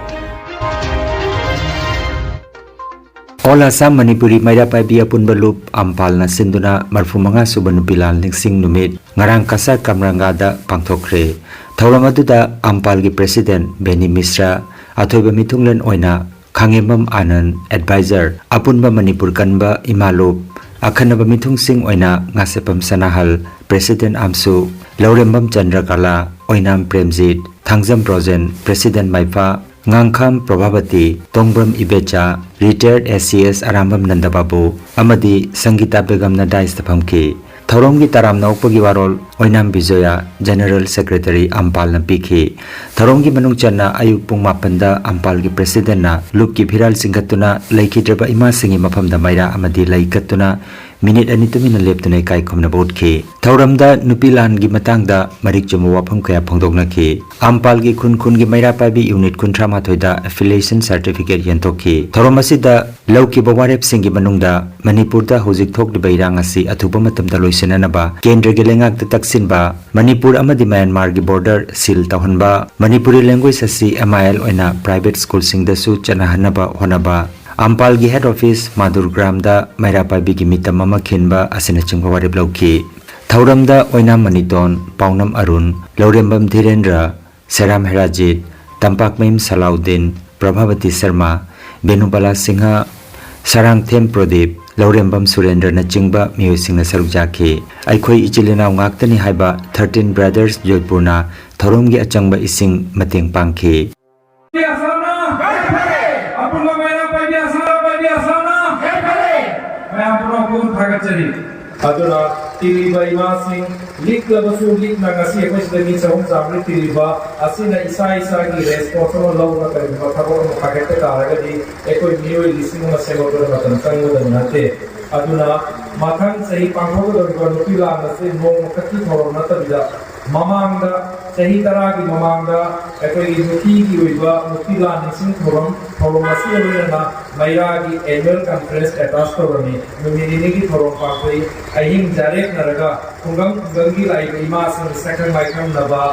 All Assam Manipuri ꯃꯩꯔꯥ ꯄꯥꯏꯕꯤ ꯑꯄꯨꯟꯕ ꯂꯨꯞ ꯑꯝꯄꯥꯜꯅ ꯁꯤꯟꯗꯨꯅ ꯃꯔꯐꯨ ꯃꯉꯥ ꯁꯨꯕ ꯅꯨꯄꯤ ꯂꯥꯟ ꯅꯤꯡꯁꯤꯡ ꯅꯨꯃꯤꯠ ꯉꯔꯥꯡ ꯀꯁꯥꯔ ꯀꯝꯔꯪꯒꯥꯗ ꯄꯥꯡꯊꯣꯛꯈ꯭ꯔꯦ꯫ ꯊꯧꯔꯝ ꯑꯗꯨꯗ ꯑꯝꯄꯥꯜꯒꯤ ꯄ꯭ꯔꯦꯁꯤꯗꯦꯟ ꯕꯦꯅꯤ ꯃꯤꯁ꯭ꯔꯥ, ꯑꯊꯣꯏꯕ ꯃꯤꯊꯨꯡꯂꯦꯟ ꯑꯣꯏꯅ ꯈꯥꯉꯦꯝꯕꯝ ꯑꯥꯅꯟ, ꯑꯦꯗꯚꯥꯏꯖꯔ, ꯑꯄꯨꯟꯕ ꯃꯅꯤꯄꯨꯔ ꯀꯟꯕ ꯏꯃꯥ ꯂꯨꯞ, ꯑꯈꯟꯅꯕ ꯃꯤꯊꯨꯡꯁꯤꯡ ꯑꯣꯏꯅ ꯉꯥꯁꯦꯞꯄꯝ ꯁꯅꯥꯍꯜ, ꯄ꯭ꯔꯦꯁꯤꯗꯦꯟ ꯑꯝꯁꯨ, ꯂꯧꯔꯦꯝꯕꯝ ꯆꯟꯗ꯭ꯔꯀꯂꯥ, ꯑꯣꯏꯅꯥꯝ ꯄ꯭ꯔꯦꯝꯖꯤꯠ, ꯊꯥꯡꯖꯝ ꯕ꯭ꯔꯣꯖꯦꯟ, ꯄ꯭ꯔꯦꯁꯤꯗꯦꯟ ꯃꯥꯏꯐꯥ, ꯉꯥꯡꯈꯥꯝ ꯄ꯭ꯔꯚꯥꯕꯇꯤ, ꯇꯣꯡꯕ꯭ꯔꯝ ꯏꯕꯦꯆꯥ, ꯔꯤꯇꯥꯌꯔꯗ ꯑꯦꯁ ꯁꯤ ꯑꯦꯁ ꯑꯔꯥꯝꯕꯝ ꯅꯟꯗꯕꯥꯕꯨ ꯑꯃꯗꯤ ꯁꯪꯒꯤꯇꯥ ꯕꯦꯒꯝꯅ ꯗꯥꯏꯁꯇ ꯐꯝꯈꯤ꯫ ꯊꯧꯔꯝꯒꯤ ꯇꯔꯥꯝꯅ ꯑꯣꯛꯄꯒꯤ ꯋꯥꯔꯣꯜ ꯑꯣꯏꯅꯥꯝ ꯕꯤꯖꯣꯌꯥ, ꯖꯦꯅꯔꯦꯜ ꯁꯦꯀ꯭ꯔꯦꯇꯔꯤ ꯑꯝꯄꯥꯜꯅ ꯄꯤꯈꯤ꯫ ꯊꯧꯔꯝꯒꯤ ꯃꯅꯨꯡ ꯆꯟꯅ ꯑꯌꯨꯛ ꯄꯨꯡ ꯃꯥꯄꯟꯗ ꯑꯝꯄꯥꯜꯒꯤ ꯄ꯭ꯔꯦꯁꯤꯗꯦꯟꯅ ꯂꯨꯞꯀꯤ ꯐꯤꯔꯥꯜ ꯆꯤꯡꯈꯠꯇꯨꯅ ꯂꯩꯈꯤꯗ꯭ꯔꯕ ꯏꯃꯥꯁꯤꯡꯒꯤ ꯃꯐꯝꯗ ꯃꯩꯔꯥ ꯑꯃꯗꯤ ꯂꯩ ꯀꯠꯇꯨꯅ ꯃꯤꯅꯤꯠ ꯑꯅꯤ ꯇꯨꯃꯤꯟꯅ ꯂꯦꯞꯇꯨꯅ ꯏꯀꯥꯏ ꯈꯨꯝꯅꯕ ꯎꯠꯈꯤ꯫ ꯊꯧꯔꯝꯗ ꯅꯨꯄꯤ ꯂꯥꯟꯒꯤ ꯃꯇꯥꯡꯗ ꯃꯔꯤꯛ ꯆꯨꯝꯕ ꯋꯥꯐꯝ ꯀꯌꯥ ꯐꯣꯡꯗꯣꯛꯅꯈꯤ꯫ ꯑꯝꯄꯥꯜꯒꯤ ꯈꯨꯟ ꯈꯨꯟꯒꯤ ꯃꯩꯔꯥ ꯄꯥꯏꯕꯤ ꯌꯨꯅꯤꯠ ꯀꯨꯟꯊ꯭ꯔꯥ ꯃꯥꯊꯣꯏꯗ ꯑꯦꯐꯤꯂꯤꯌꯦꯁꯟ ꯁꯥꯔꯇꯤꯐꯤꯀꯦꯠ ꯌꯦꯟꯊꯣꯛꯈꯤ꯫ ꯊꯧꯔꯝ ꯑꯁꯤꯗ ꯂꯧꯈꯤꯕ ꯋꯥꯔꯦꯞꯁꯤꯡꯒꯤ ꯃꯅꯨꯡꯗ ꯃꯅꯤꯄꯨꯔꯗ ꯍꯧꯖꯤꯛ ꯊꯣꯛꯂꯤꯕ ꯏꯔꯥꯡ ꯑꯁꯤ ꯑꯊꯨꯕ ꯃꯇꯝꯗ ꯂꯣꯏꯁꯤꯟꯅꯅꯕ, ꯀꯦꯟꯗ꯭ꯔꯒꯤ ꯂꯩꯉꯥꯛꯇ ꯇꯛꯁꯤꯟꯕ, ꯃꯅꯤꯄꯨꯔ ꯑꯃꯗꯤ ꯃ꯭ꯌꯥꯟꯃꯥꯔꯒꯤ ꯕꯣꯔꯗꯔ ꯁꯤꯜ ꯇꯧꯍꯟꯕ, ꯃꯅꯤꯄꯨꯔꯤ ꯂꯦꯡꯒ꯭ꯋꯦꯖ ꯑꯁꯤ ꯑꯦꯝ ꯑꯥꯏ ꯑꯦꯜ ꯑꯣꯏꯅ ꯄ꯭ꯔꯥꯏꯚꯦꯠ ꯁ꯭ꯀꯨꯜꯁꯤꯡꯗꯁꯨ ꯆꯠꯅꯍꯟꯅꯕ ꯍꯣꯠꯅꯕ, ꯑꯝꯄꯥꯜꯒꯤ ꯍꯦꯗ ꯑꯣꯐꯤꯁ ꯃꯥꯗꯨꯔ ꯒ꯭ꯔꯥꯝꯗ ꯃꯩꯔꯥ ꯄꯥꯏꯕꯤꯒꯤ ꯃꯤꯇꯝ ꯑꯃ ꯈꯤꯟꯕ ꯑꯁꯤꯅꯆꯤꯡꯕ ꯋꯥꯔꯦꯞ ꯂꯧꯈꯤ꯫ ꯊꯧꯔꯝꯗ ꯑꯣꯏꯅꯥꯝ ꯃꯅꯤꯇꯣꯟ, ꯄꯥꯎꯅꯝ ꯑꯔꯨꯟ, ꯂꯧꯔꯦꯝꯕꯝ ꯙꯤꯔꯦꯟꯗ꯭ꯔ, ꯁꯦꯔꯥꯝ ꯍꯦꯔꯥꯖꯤꯠ, ꯇꯝꯄꯥꯛꯃꯌꯨꯝ ꯁꯂꯥꯎꯗꯤꯟ, ꯄ꯭ꯔꯚꯥꯕꯇꯤ ꯁꯔꯃ, ꯕꯦꯅꯨꯕꯥꯂꯥ ꯁꯤꯡꯍ, ꯁꯔꯥꯡꯊꯦꯝ ꯄ꯭ꯔꯗꯤꯞ, ꯂꯧꯔꯦꯝꯕꯝ ꯁꯨꯔꯦꯟꯗ꯭ꯔꯅꯆꯤꯡꯕ ꯃꯤꯑꯣꯏꯁꯤꯡꯅ ꯁꯔꯨꯛ ꯌꯥꯈꯤ꯫ ꯑꯩꯈꯣꯏ ꯏꯆꯤꯜ ꯏꯅꯥꯎ ꯉꯥꯛꯇꯅꯤ ꯍꯥꯏꯕ ꯊꯔꯇꯤꯟ ꯕ꯭ꯔꯗꯔꯁ ꯖꯣꯏꯄꯨꯔꯅ ꯊꯧꯔꯝꯒꯤ ꯑꯆꯪꯕ ꯏꯁꯤꯡ ꯃꯇꯦꯡ ꯄꯥꯡꯈꯤ꯫ ꯑꯁꯥꯝꯅ ꯑꯄꯨꯟꯕ ꯃꯩꯔꯥ ꯄꯥꯏꯕꯤ ꯑꯁꯥꯝ ꯄꯥꯏꯕꯤ ꯑꯁꯥꯝꯅ ꯃꯌꯥꯝ ꯄꯨꯝꯅꯃꯛꯄꯨ ꯊꯥꯒꯠꯆꯔꯤ꯫ ꯑꯗꯨꯅ ꯇꯤꯜꯂꯤꯕ ꯏꯃꯥꯁꯤꯡ, ꯂꯤꯛꯂꯕꯁꯨ ꯂꯤꯛꯅ ꯉꯁꯤ ꯑꯩꯈꯣꯏ ꯁꯤꯗ ꯃꯤ ꯆꯍꯨꯝ ꯆꯥꯝꯃꯔꯤ ꯇꯤꯜꯂꯤꯕ ꯑꯁꯤꯅ ꯏꯁꯥ ꯏꯁꯥꯒꯤ ꯔꯦꯁꯄꯣꯟꯁ ꯑꯃ ꯂꯧꯔꯒ ꯀꯔꯤꯒꯨꯝꯕ ꯊꯕꯛ ꯑꯃ ꯄꯥꯏꯈꯠꯄ ꯇꯥꯔꯒꯗꯤ ꯑꯩꯈꯣꯏ ꯃꯤꯑꯣꯏ ꯂꯤꯁꯤꯡ ꯑꯃ ꯁꯦꯝꯒꯠꯄꯗ ꯃꯇꯝ ꯆꯪꯒꯗꯕ ꯅꯠꯇꯦ꯫ ꯑꯗꯨꯅ ꯃꯊꯪ ꯆꯍꯤ ꯄꯥꯡꯊꯣꯛꯀꯗꯧꯔꯤꯕ ꯅꯨꯄꯤ ꯂꯥꯟ ꯑꯁꯤ ꯅꯣꯡꯃ ꯈꯛꯀꯤ ꯊꯧꯔꯝ ꯅꯠꯇꯕꯤꯗ ꯃꯃꯥꯡꯗ, ꯆꯍꯤ ꯇꯔꯥꯒꯤ ꯃꯃꯥꯡꯗ ꯑꯩꯈꯣꯏꯒꯤ ꯅꯨꯄꯤꯒꯤ ꯑꯣꯏꯕ ꯅꯨꯄꯤ ꯂꯥꯟ ꯅꯤꯡꯁꯤꯡ ꯊꯧꯔꯝ, ꯊꯧꯔꯝ ꯑꯁꯤꯒ ꯂꯣꯏꯅꯅ ꯃꯩꯔꯥꯒꯤ ꯑꯦꯅꯨꯋꯦꯜ ꯀꯟꯐꯔꯦꯟꯁ ꯑꯦꯇꯥꯆ ꯇꯧꯔꯝꯃꯤ꯫ ꯅꯨꯃꯤꯠ ꯅꯤꯅꯤꯒꯤ ꯊꯧꯔꯝ ꯄꯥꯡꯊꯣꯛꯏ꯫ ꯑꯍꯤꯡ ꯆꯥꯔꯦꯛꯅꯔꯒ ꯈꯨꯡꯒꯪ ꯈꯨꯡꯒꯪꯒꯤ ꯂꯥꯛꯏꯕ ꯏꯃꯥꯁꯤꯡ ꯁꯛꯈꯪ ꯃꯥꯏꯈꯪꯅꯕ,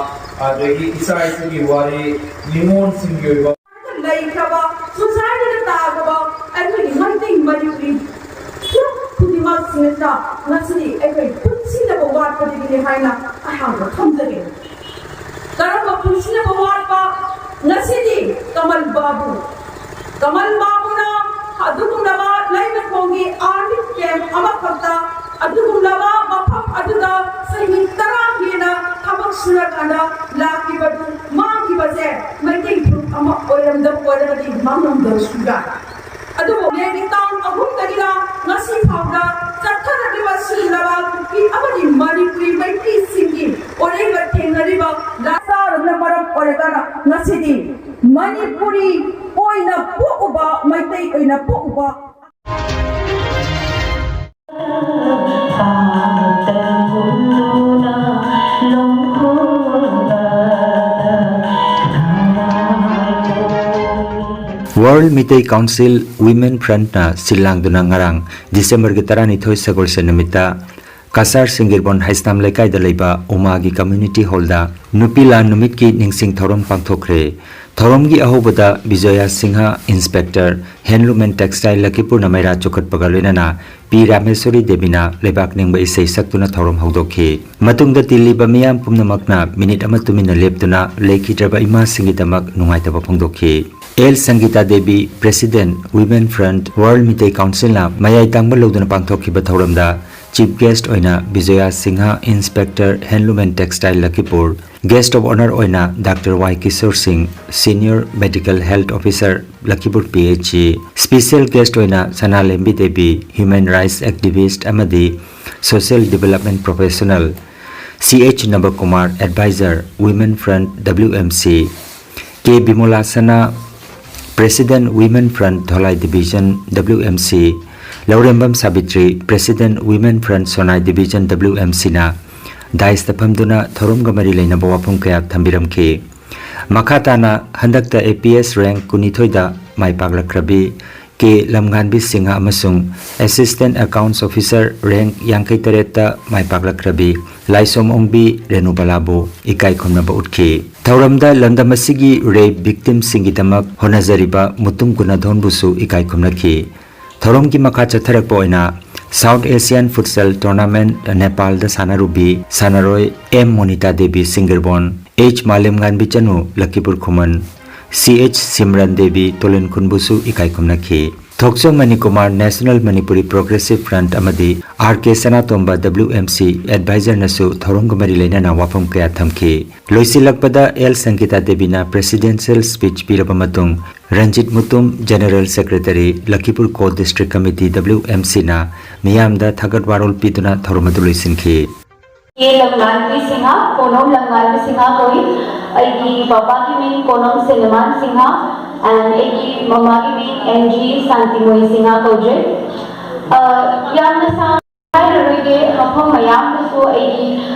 ꯑꯗꯒꯤ ꯏꯆꯥ ꯏꯁꯨꯒꯤ ꯋꯥꯔꯤ, ꯅꯤꯉꯣꯜꯁꯤꯡꯒꯤ ꯑꯣꯏꯕ ꯂꯩꯈ꯭ꯔꯕ, ꯁꯨꯁꯥꯏꯗꯗ ꯇꯥꯈ꯭ꯔꯕ ꯑꯩꯈꯣꯏꯒꯤ ꯃꯩꯇꯩ ꯃꯅꯤꯄꯨꯔꯤ ꯐꯨꯔꯨꯞ ꯈꯨꯗꯤꯡꯃꯛꯁꯤꯡ ꯑꯁꯤꯗ ꯉꯁꯤꯗꯤ ꯑꯩꯈꯣꯏ ꯄꯨꯟꯁꯤꯟꯅꯕ ꯋꯥꯠꯄꯗꯒꯤꯅꯤ ꯍꯥꯏꯅ ꯑꯩꯍꯥꯛꯅ ꯊꯝꯖꯒꯦ꯫ ꯀꯔꯝꯕ ꯄꯨꯟꯁꯤꯟꯅꯕ ꯋꯥꯠꯄ? ꯉꯁꯤꯗꯤ ꯀꯃꯜ ꯕꯥꯕꯨ, ꯀꯃꯜ ꯕꯥꯕꯨꯅ ꯑꯗꯨꯒꯨꯝꯂꯕ ꯂꯩꯃꯈꯣꯡꯒꯤ ꯑꯥꯔꯃꯤ ꯀꯦꯝꯞ ꯑꯃꯈꯛꯇ, ꯑꯗꯨꯒꯨꯝꯂꯕ ꯃꯐꯝ ꯑꯗꯨꯗ ꯆꯍꯤ ꯇꯔꯥ ꯍꯦꯟꯅ ꯊꯕꯛ ꯁꯨꯔꯀꯥꯟꯗ ꯂꯥꯛꯈꯤꯕꯗꯨ ꯃꯥꯡꯈꯤꯕꯁꯦ ꯃꯩꯇꯩ ꯐꯨꯔꯨꯞ ꯑꯃ ꯑꯣꯏꯔꯝꯗꯕ ꯑꯣꯏꯔꯒꯗꯤ ꯃꯥꯡꯂꯝꯗꯕꯁꯨ ꯌꯥꯏ꯫ ꯑꯗꯨꯕꯨ ꯃꯦꯒꯤ ꯇꯥꯡ ꯑꯍꯨꯝꯗꯒꯤꯅ ꯉꯁꯤ ꯐꯥꯎꯗ ꯆꯠꯊꯔꯛꯂꯤꯕ ꯁꯤꯜꯂꯕ ꯀꯨꯀꯤ ꯑꯃꯗꯤ ꯃꯅꯤꯄꯨꯔꯤ ꯃꯩꯇꯩꯁꯤꯡꯒꯤ ꯑꯣꯏꯔꯤꯕ ꯊꯦꯡꯅꯔꯤꯕ ꯂꯥꯆꯥꯔꯕꯅ ꯃꯔꯝ ꯑꯣꯏꯔꯒ ꯉꯁꯤꯗꯤ ꯃꯅꯤꯄꯨꯔꯤ ꯑꯣꯏꯅ ꯄꯣꯛꯎꯕ, ꯃꯩꯇꯩ ꯑꯣꯏꯅ ꯄꯣꯛꯎꯕ World Meitei Council Women Front ꯅ ꯁꯤꯜ ꯂꯥꯡꯗꯨꯅ ꯉꯔꯥꯡ ꯗꯤꯁꯦꯝꯕꯔꯒꯤ ꯇꯔꯥꯅꯤꯊꯣꯏ ꯁꯒꯣꯜꯁꯦꯟ ꯅꯨꯃꯤꯠꯇ ꯀꯁꯥꯔ ꯁꯤꯡꯒꯤꯔꯕꯣꯟ ꯍꯩꯁꯅꯥꯝ ꯂꯩꯀꯥꯏꯗ ꯂꯩꯕ ꯎꯃꯥꯒꯤ ꯀꯝꯃ꯭ꯌꯨꯅꯤꯇꯤ ꯍꯣꯜꯗ ꯅꯨꯄꯤ ꯂꯥꯟ ꯅꯨꯃꯤꯠꯀꯤ ꯅꯤꯡꯁꯤꯡ ꯊꯧꯔꯝ ꯄꯥꯡꯊꯣꯛꯈ꯭ꯔꯦ꯫ ꯊꯧꯔꯝꯒꯤ ꯑꯍꯧꯕꯗ Bijoya Singh, inspector, handloom and textile ꯂꯈꯤꯄꯨꯔꯅ ꯃꯩꯔꯥ ꯆꯨꯈꯠꯄꯒ ꯂꯣꯏꯅꯅ ꯄꯤ ꯔꯥꯃꯦꯁꯣꯔꯤ ꯗꯦꯕꯤꯅ ꯂꯩꯕꯥꯛ ꯅꯤꯡꯕ ꯏꯁꯩ ꯁꯛꯇꯨꯅ ꯊꯧꯔꯝ ꯍꯧꯗꯣꯛꯈꯤ꯫ ꯃꯇꯨꯡꯗ ꯇꯤꯜꯂꯤꯕ ꯃꯤꯌꯥꯝ ꯄꯨꯝꯅꯃꯛꯅ ꯃꯤꯅꯤꯠ ꯑꯃ ꯇꯨꯃꯤꯟꯅ ꯂꯦꯞꯇꯨꯅ ꯂꯩꯈꯤꯗ꯭ꯔꯕ ꯏꯃꯥꯁꯤꯡꯒꯤꯗꯃꯛ ꯅꯨꯡꯉꯥꯏꯇꯕ ꯐꯣꯡꯗꯣꯛꯈꯤ꯫ L Sangita Devi, President, Women Front, World Meitei Council ꯅ ꯃꯌꯥꯏ ꯇꯥꯡꯕ ꯂꯧꯗꯨꯅ ꯄꯥꯡꯊꯣꯛꯈꯤꯕ ꯊꯧꯔꯝꯗ Chief Guest ꯑꯣꯏꯅ Bijoya Singh, Inspector, Handloom and Textile Lakhipur, Guest of Honour ꯑꯣꯏꯅ doctor Y Kishore Singh, Senior Medical Health Officer, Lakhipur P H C, Special Guest ꯑꯣꯏꯅ ꯁꯅꯥꯂꯦꯝꯕꯤ ꯗꯦꯕꯤ, Human Rights Activist ꯑꯃꯗꯤ Social Development Professional, C H Nabakumar, Advisor, Women Front, W M C, K Bimola Sana, President, Women Front, Dholai Division, W M C, Laurembam Sabitri, President, Women Front, Sonai Division, W M C ꯅ dais ꯇ ꯐꯝꯗꯨꯅ ꯊꯧꯔꯝꯒ ꯃꯔꯤ ꯂꯩꯅꯕ ꯋꯥꯐꯝ ꯀꯌꯥ ꯊꯝꯕꯤꯔꯝꯈꯤ꯫ ꯃꯈꯥ ꯇꯥꯅ ꯍꯟꯗꯛꯇ A P S rank ꯀꯨꯟꯅꯤꯊꯣꯏꯗ my ꯄꯥꯛꯂꯛꯈ꯭ꯔꯕꯤ K ꯂꯝꯉꯥꯟꯕꯤ Singh ꯑꯃꯁꯨꯡ Assistant Accounts Officer rank ꯌꯥꯡꯈꯩ ꯇꯔꯦꯠꯇ ꯃꯥꯏ ꯄꯥꯛꯂꯛꯈ꯭ꯔꯕꯤ ꯂꯥꯏꯁꯣꯝ ꯑꯣꯡꯕꯤ ꯔꯦꯅꯨꯕꯂꯥꯕꯨ ꯏꯀꯥꯏ ꯈꯨꯝꯅꯕ ꯎꯠꯈꯤ꯫ ꯊꯧꯔꯝꯗ ꯂꯝꯗꯝ ꯑꯁꯤꯒꯤ rape victim ꯁꯤꯡꯒꯤꯗꯃꯛ ꯍꯣꯠꯅꯖꯔꯤꯕ ꯃꯨꯇꯨꯝ ꯒꯨꯅꯥꯙꯣꯟꯕꯨꯁꯨ ꯏꯀꯥꯏ ꯈꯨꯝꯅꯈꯤ꯫ ꯊꯧꯔꯝꯒꯤ ꯃꯈꯥ ꯆꯠꯊꯔꯛꯄ ꯑꯣꯏꯅ South Asian Futsal Tournament ꯅꯦꯄꯥꯜꯗ ꯁꯥꯟꯅꯔꯨꯕꯤ ꯁꯥꯟꯅꯔꯣꯏ M ꯃꯣꯅꯤꯇꯥ ꯗꯦꯕꯤ ꯁꯤꯡꯒꯤꯔꯕꯣꯟ, H ꯃꯥꯂꯦꯝꯉꯥꯟꯕꯤ ꯆꯅꯨ ꯂꯈꯤꯄꯨꯔ ꯈꯨꯃꯟ, C H ꯁꯤꯝꯔꯟ ꯗꯦꯕꯤ ꯇꯣꯂꯤꯟꯈꯨꯟꯕꯨꯁꯨ ꯏꯀꯥꯏ ꯈꯨꯝꯅꯈꯤ꯫ ꯊꯣꯛꯆꯣꯝ Manikumar, National Manipuri Progressive Front ꯑꯃꯗꯤ R K ꯁꯅꯥꯇꯣꯝꯕ, W M C Advisor ꯅꯁꯨ ꯊꯧꯔꯝꯒ ꯃꯔꯤ ꯂꯩꯅꯅ ꯋꯥꯐꯝ ꯀꯌꯥ ꯊꯝꯈꯤ꯫ ꯂꯣꯏꯁꯤꯜꯂꯛꯄꯗ L ꯁꯪꯒꯤꯇꯥ ꯗꯦꯕꯤꯅ Presidential Speech ꯄꯤꯔꯕ ꯃꯇꯨꯡ, Ranjit Mutum, General Secretary, ꯂꯈꯤꯄꯨꯔ Core District Committee, W M C ꯅ ꯃꯤꯌꯥꯝꯗ ꯊꯥꯒꯠ ꯋꯥꯔꯣꯜ ꯄꯤꯗꯨꯅ ꯊꯧꯔꯝ ꯑꯗꯨ ꯂꯣꯏꯁꯤꯟꯈꯤ꯫ ꯑꯩ ꯂꯝꯉꯥꯟꯕꯤ ꯁꯤꯡꯍ, ꯀꯣꯅꯣꯝ ꯂꯝꯉꯥꯟꯕꯤ ꯁꯤꯡꯍ ꯀꯧꯏ꯫ ꯑꯩꯒꯤ ꯕꯕꯥꯒꯤ ꯃꯤꯡ ꯀꯣꯅꯣꯝ ꯁꯦꯅꯃꯥꯟ ꯁꯤꯡꯍ, and ꯑꯩꯒꯤ ꯃꯃꯥꯒꯤ ꯃꯤꯡ N G ꯁꯥꯟꯇꯤꯃꯣꯏ ꯁꯤꯡꯍ ꯀꯧꯖꯩ꯫ ꯑ, ꯌꯥꯝꯅ ꯁꯥꯡꯅ ꯍꯥꯏꯔꯔꯣꯏꯒꯦ, ꯃꯐꯝ ꯃꯌꯥꯝꯗꯁꯨ ꯑꯩꯒꯤ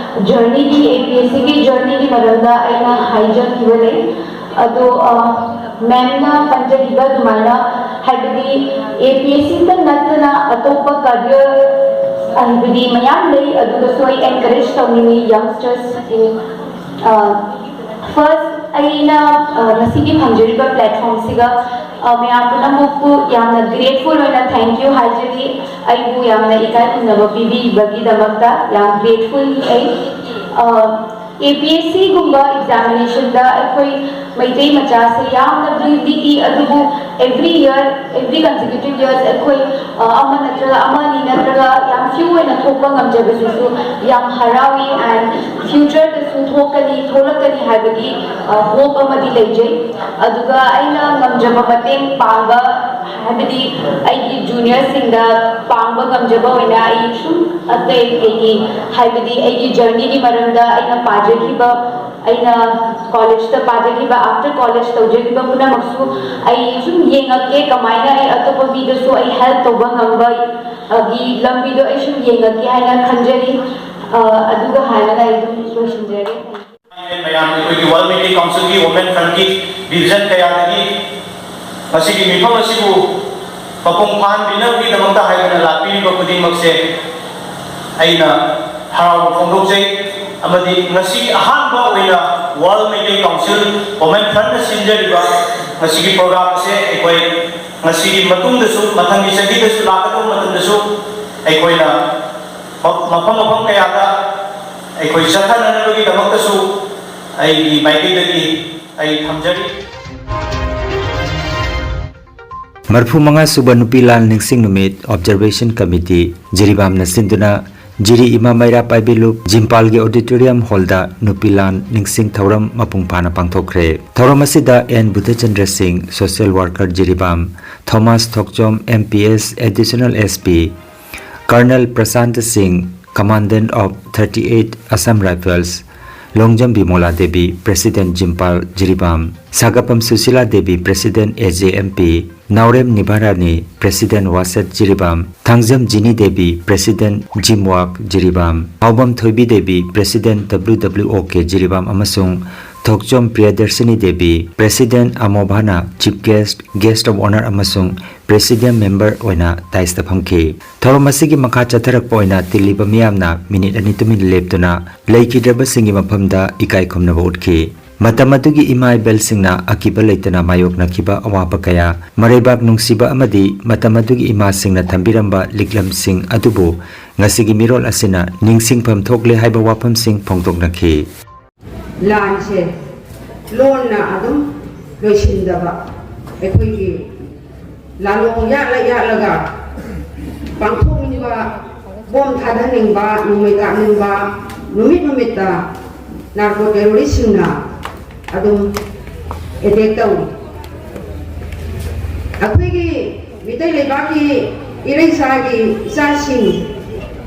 journey ꯒꯤ, A P S C ꯒꯤ journey ꯒꯤ ꯃꯔꯝꯗ ꯑꯩꯅ ꯍꯥꯏꯖꯈꯤꯕ ꯂꯩ꯫ ꯑꯗꯣ, ꯑ, ma'am ꯅ ꯄꯟꯖꯈꯤꯕ ꯑꯗꯨꯃꯥꯏꯅ, ꯍꯥꯏꯕꯗꯤ A P S C ꯇ ꯅꯠꯇꯅ ꯑꯇꯣꯞꯄ career ꯍꯥꯏꯕꯗꯤ ꯃꯌꯥꯝ ꯂꯩ, ꯑꯗꯨꯒꯁꯨ ꯑꯩ encourage ꯇꯧꯅꯤꯡꯉꯤ youngsters ꯁꯤꯡ꯫ ꯑ, first ꯑꯩꯅ, ꯑ, ꯉꯁꯤꯒꯤ ꯐꯪꯖꯔꯤꯕ platform ꯁꯤꯒ, ꯑ, ꯃꯌꯥꯝ ꯄꯨꯝꯅꯃꯛꯄꯨ ꯌꯥꯝꯅ grateful ꯑꯣꯏꯅ thank you ꯍꯥꯏꯖꯔꯤ꯫ ꯑꯩꯕꯨ ꯌꯥꯝꯅ ꯏꯀꯥꯏ ꯈꯨꯝꯅꯕ ꯄꯤꯕꯤꯕꯒꯤꯗꯃꯛꯇ ꯌꯥꯝ grateful ꯑꯩ꯫ ꯑ, A P S C ꯒꯨꯝꯕ examination ꯗ ꯑꯩꯈꯣꯏ ꯃꯩꯇꯩ ꯃꯆꯥꯁꯦ ꯌꯥꯝꯅ ꯕꯤꯗꯤ ꯄꯤ, ꯑꯗꯨꯕꯨ every year, every consecutive years ꯑꯩꯈꯣꯏ, ꯑ, ꯑꯃ ꯅꯠꯇ꯭ꯔꯒ ꯑꯃ, ꯑꯅꯤ ꯅꯠꯇ꯭ꯔꯒ ꯌꯥꯝ few ꯑꯣꯏꯅ ꯊꯣꯛꯄ ꯉꯝꯖꯕꯁꯤꯁꯨ ꯌꯥꯝ ꯍꯔꯥꯎꯏ, and future ꯗꯁꯨ ꯊꯣꯛꯀꯅꯤ, ꯊꯣꯛꯂꯛꯀꯅꯤ ꯍꯥꯏꯕꯒꯤ, ꯑ, hope ꯑꯃꯗꯤ ꯂꯩꯖꯩ꯫ ꯑꯗꯨꯒ ꯑꯩꯅ ꯉꯝꯖꯕ ꯃꯇꯦꯡ ꯄꯥꯡꯕ ꯍꯥꯏꯕꯗꯤ ꯑꯩꯒꯤ ꯖꯨꯅꯤꯌꯔꯁꯤꯡꯗ ꯄꯥꯡꯕ ꯉꯝꯖꯕ ꯑꯣꯏꯅ ꯑꯩ ꯁꯨꯝ ꯑꯇꯩ ꯑꯩꯒꯤ, ꯍꯥꯏꯕꯗꯤ ꯑꯩꯒꯤ ꯖꯔꯅꯤꯒꯤ ꯃꯔꯝꯗ ꯑꯩꯅ ꯄꯥꯖꯈꯤꯕ, ꯑꯩꯅ ꯀꯣꯂꯦꯖꯇ ꯄꯥꯖꯈꯤꯕ, ꯑꯥꯐꯇꯔ ꯀꯣꯂꯦꯖ ꯇꯧꯖꯈꯤꯕ ꯄꯨꯝꯅꯃꯛꯁꯨ ꯑꯩ ꯁꯨꯝ ꯌꯦꯡꯉꯛꯀꯦ, ꯀꯃꯥꯏꯅ ꯑꯩ ꯑꯇꯣꯞꯄ ꯃꯤꯗꯁꯨ ꯑꯩ ꯍꯦꯜꯞ ꯇꯧꯕ ꯉꯝꯕ ꯒꯤ ꯂꯝꯕꯤꯗꯣ ꯑꯩ ꯁꯨꯝ ꯌꯦꯡꯉꯛꯀꯦ ꯍꯥꯏꯅ ꯈꯟꯖꯔꯤ꯫ ꯑ, ꯑꯗꯨꯒ ꯍꯥꯏꯔꯒ ꯑꯩ ꯑꯗꯨꯝ ꯂꯣꯏꯁꯤꯟꯖꯔꯒꯦ꯫ ꯃꯌꯥꯝ ꯑꯩꯈꯣꯏꯒꯤ ꯋꯥꯔꯜ ꯃꯩꯇꯩ ꯀꯥꯎꯟꯁꯤꯜꯒꯤ ꯋꯨꯃꯦꯟ ꯐ꯭ꯔꯟꯠꯀꯤ ꯗꯤꯕꯤꯖꯟ ꯀꯌꯥꯗꯒꯤ ꯉꯁꯤꯒꯤ ꯃꯤꯐꯝ ꯑꯁꯤꯕꯨ ꯃꯄꯨꯡ ꯐꯥꯍꯟꯕꯤꯅꯕꯒꯤꯗꯃꯛꯇ ꯍꯥꯏꯗꯨꯅ ꯂꯥꯛꯄꯤꯔꯤꯕ ꯈꯨꯗꯤꯡꯃꯛꯁꯦ ꯑꯩꯅ ꯍꯔꯥꯎꯕ ꯐꯣꯡꯗꯣꯛꯆꯩ꯫ ꯑꯃꯗꯤ ꯉꯁꯤꯒꯤ ꯑꯍꯥꯟꯕ ꯑꯣꯏꯅ ꯋꯥꯔꯜ ꯃꯩꯇꯩ ꯀꯥꯎꯟꯁꯤꯜ ꯋꯨꯃꯦꯟ ꯐ꯭ꯔꯟꯠꯅ ꯁꯤꯟꯖꯔꯤꯕ ꯉꯁꯤꯒꯤ ꯄ꯭ꯔꯣꯒ꯭ꯔꯥꯝ ꯑꯁꯦ ꯑꯩꯈꯣꯏ ꯉꯁꯤꯒꯤ ꯃꯇꯨꯡꯗꯁꯨ, ꯃꯊꯪꯒꯤ ꯆꯍꯤꯗꯁꯨ ꯂꯥꯛꯀꯗꯧꯕ ꯃꯇꯝꯗꯁꯨ ꯑꯩꯈꯣꯏꯅ ꯃ-, ꯃꯐꯝ ꯃꯐꯝ ꯀꯌꯥꯗ ꯑꯩꯈꯣꯏ ꯆꯠꯊꯅꯅꯕꯒꯤꯗꯃꯛꯇꯁꯨ ꯑꯩꯒꯤ ꯃꯥꯏꯀꯩꯗꯒꯤ ꯑꯩ ꯊꯝꯖꯔꯤ꯫ ꯃꯔꯤꯐꯨ ꯃꯉꯥ ꯁꯨꯕ ꯅꯨꯄꯤ ꯂꯥꯟ ꯅꯤꯡꯁꯤꯡ ꯅꯨꯃꯤꯠ ꯑꯣꯕꯖꯔꯕꯦꯁꯟ ꯀꯃꯤꯇꯤ ꯖꯤꯔꯤꯕꯥꯝꯅ ꯁꯤꯟꯗꯨꯅ ꯖꯤꯔꯤ ꯏꯃꯥ ꯃꯩꯔꯥ ꯄꯥꯏꯕꯤ ꯂꯨꯞ ꯖꯤꯝꯄꯥꯜꯒꯤ ꯑꯣꯗꯤꯇꯣꯔꯤꯌꯝ ꯍꯣꯜꯗ ꯅꯨꯄꯤ ꯂꯥꯟ ꯅꯤꯡꯁꯤꯡ ꯊꯧꯔꯝ ꯃꯄꯨꯡ ꯐꯥꯅ ꯄꯥꯡꯊꯣꯛꯈ꯭ꯔꯦ꯫ ꯊꯧꯔꯝ ꯑꯁꯤꯗ N Budhachandra Singh, social worker Jiribam, Thomas Thokchom, M P S, additional S P, colonel Prashant Singh, commandant of thirty eight Assam rifles, Longjam Bimola Devi, president Jimpal Jiribam, Sagapam Sushila Devi, president A J M P, Naorem Nivarani, president Wasset Jiribam, Thangjam Jini Devi, president Jimwak Jiribam, Haobam Thoibi Devi, president W W O K Jiribam ꯑꯃꯁꯨꯡ ꯊꯣꯛꯆꯣꯝ ꯄ꯭ꯔꯤꯌꯗꯔꯁꯤꯅꯤ ꯗꯦꯕꯤ, ꯄ꯭ꯔꯦꯁꯤꯗꯦꯟꯠ ꯑꯃꯣꯚꯥꯅ chief guest, guest of honour ꯑꯃꯁꯨꯡ ꯄ꯭ꯔꯦꯁꯤꯗꯤꯌꯝ member ꯑꯣꯏꯅ ꯗꯥꯏꯁꯇ ꯐꯝꯈꯤ꯫ ꯊꯧꯔꯝ ꯑꯁꯤꯒꯤ ꯃꯈꯥ ꯆꯠꯊꯔꯛꯄ ꯑꯣꯏꯅ ꯇꯤꯜꯂꯤꯕ ꯃꯤꯌꯥꯝꯅ minute ꯑꯅꯤ ꯇꯨꯃꯤꯟ ꯂꯦꯞꯇꯨꯅ ꯂꯩꯈꯤꯗ꯭ꯔꯕꯁꯤꯡꯒꯤ ꯃꯐꯝꯗ ꯏꯀꯥꯏ ꯈꯨꯝꯅꯕ ꯎꯠꯈꯤ꯫ ꯃꯇꯝ ꯑꯗꯨꯒꯤ ꯏꯃꯥ ꯏꯕꯦꯜꯁꯤꯡꯅ ꯑꯀꯤꯕ ꯂꯩꯇꯅ ꯃꯥꯌꯣꯛꯅꯈꯤꯕ ꯑꯋꯥꯕ ꯀꯌꯥ, ꯃꯔꯩꯕꯥꯛ ꯅꯨꯡꯁꯤꯕ ꯑꯃꯗꯤ ꯃꯇꯝ ꯑꯗꯨꯒꯤ ꯏꯃꯥꯁꯤꯡꯅ ꯊꯝꯕꯤꯔꯝꯕ ꯂꯤꯛꯂꯝꯁꯤꯡ ꯑꯗꯨꯕꯨ ꯉꯁꯤꯒꯤ ꯃꯤꯔꯣꯜ ꯑꯁꯤꯅ ꯅꯤꯡꯁꯤꯡꯐꯝ ꯊꯣꯛꯂꯦ ꯍꯥꯏꯕ ꯋꯥꯐꯝꯁꯤꯡ ꯐꯣꯡꯗꯣꯛꯅꯈꯤ꯫ ꯂꯥꯟꯁꯦ ꯂꯣꯟꯅ ꯑꯗꯨꯝ ꯂꯣꯏꯁꯤꯟꯗꯕ, ꯑꯩꯈꯣꯏꯒꯤ ꯂꯥꯂꯣꯡ ꯌꯥꯠꯂ ꯌꯥꯠꯂꯒ ꯄꯥꯡꯊꯣꯛꯅꯤꯡꯕ, ꯕꯣꯝ ꯊꯥꯗꯅꯤꯡꯕ, ꯅꯣꯡꯃꯩ ꯀꯥꯞꯅꯤꯡꯕ, ꯅꯨꯃꯤꯠ ꯅꯨꯃꯤꯠꯇ ꯅꯥꯔꯀꯣ ꯇꯦꯔꯣꯔꯤꯁꯁꯤꯡꯅ ꯑꯗꯨꯝ ꯑꯦꯇꯦꯛ ꯇꯧꯏ꯫ ꯑꯩꯈꯣꯏꯒꯤ ꯃꯤꯇꯩ ꯂꯩꯕꯥꯛꯀꯤ ꯏꯔꯩꯆꯥꯒꯤ ꯏꯆꯥꯁꯤꯡ,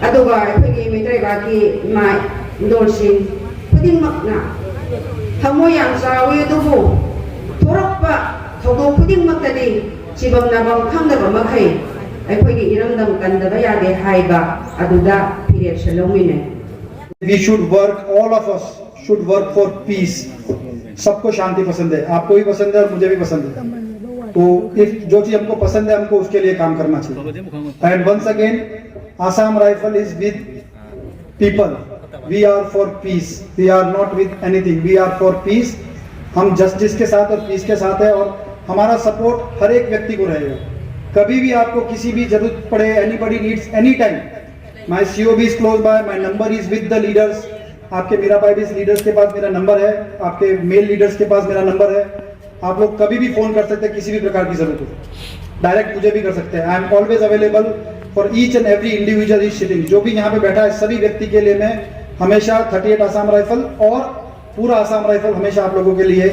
ꯑꯗꯨꯒ ꯑꯩꯈꯣꯏꯒꯤ ꯃꯤꯇꯩ ꯂꯩꯕꯥꯛꯀꯤ ꯏꯃꯥ ꯏꯟꯗꯣꯜꯁꯤꯡ ꯈꯨꯗꯤꯡꯃꯛꯅ ꯊꯃꯣꯏ ꯌꯥꯝ ꯆꯥꯎꯏ, ꯑꯗꯨꯕꯨ ꯊꯣꯔꯛꯄ ꯊꯧꯗꯣꯛ ꯈꯨꯗꯤꯡꯃꯛꯇꯗꯤ ꯁꯤꯐꯝ ꯅꯥꯐꯝ ꯈꯪꯗꯕ ꯃꯈꯩ ꯑꯩꯈꯣꯏꯒꯤ ꯏꯔꯝꯗꯝ ꯀꯟꯗꯕ ꯌꯥꯗꯦ ꯍꯥꯏꯕ ꯑꯗꯨꯗ ꯐꯤꯔꯦꯞꯁꯦ ꯂꯧꯃꯤꯟꯅꯩ꯫ We should work, all of us should work for peace. सबको शांति पसंद है, आपको भी पसंद है और मुझे भी पसंद है। तो इफ जो चीज हमको पसंद है, हमको उसके लिए काम करना चाहिए। And once again, Assam Rifle is with people. We are for peace. We are not with anything. We are for peace. हम जस्टिस के साथ और पीस के साथ है और हमारा सपोर्ट हर एक व्यक्ति को रहेगा। कभी भी आपको किसी भी जरूरत पड़े, anybody needs any time, my C O B is close by, my number is with the leaders। आपके मीराबाई भी लीडर्स के पास मेरा नंबर है, आपके मेल लीडर्स के पास मेरा नंबर है। आप लोग कभी भी फोन कर सकते हैं, किसी भी प्रकार की जरूरत हो, डायरेक्ट मुझे भी कर सकते हैं। I am always available for each and every individual is sitting। जो भी यहाँ पे बैठा है, सभी व्यक्ति के लिए मैं हमेशा थर्टी एट आसाम राइफल और पूरा आसाम राइफल हमेशा आप लोगों के लिए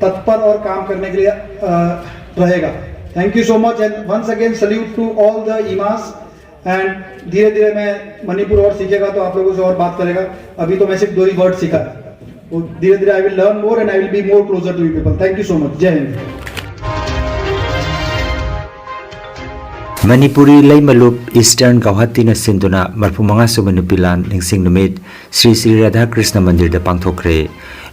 तत्पर और काम करने के लिए अ, रहेगा। Thank you so much and once again salute to all the EMAs। And धीरे धीरे मैं मणिपुर और सीखेगा तो आप लोगों से और बात करेगा। अभी तो मैं सिर्फ दो ही वर्ड सीखा है, वो धीरे धीरे I will learn more and I will be more closer to you people। Thank you so much। जय हिंद। ꯃꯅꯤꯄꯨꯔꯤ ꯂꯩꯃ ꯂꯨꯞ ꯏꯁꯇꯔꯟ ꯒꯧꯍꯥꯇꯤꯅ ꯁꯤꯟꯗꯨꯅ ꯃꯔꯐꯨ ꯃꯉꯥ ꯁꯨꯕ ꯅꯨꯄꯤ ꯂꯥꯟ ꯅꯤꯡꯁꯤꯡ ꯅꯨꯃꯤꯠ ꯁ꯭ꯔꯤ ꯁ꯭ꯔꯤ ꯔꯥꯙꯥꯀ꯭ꯔꯤꯁꯅ ꯃꯟꯗꯤꯔꯗ ꯄꯥꯡꯊꯣꯛꯈ꯭ꯔꯦ꯫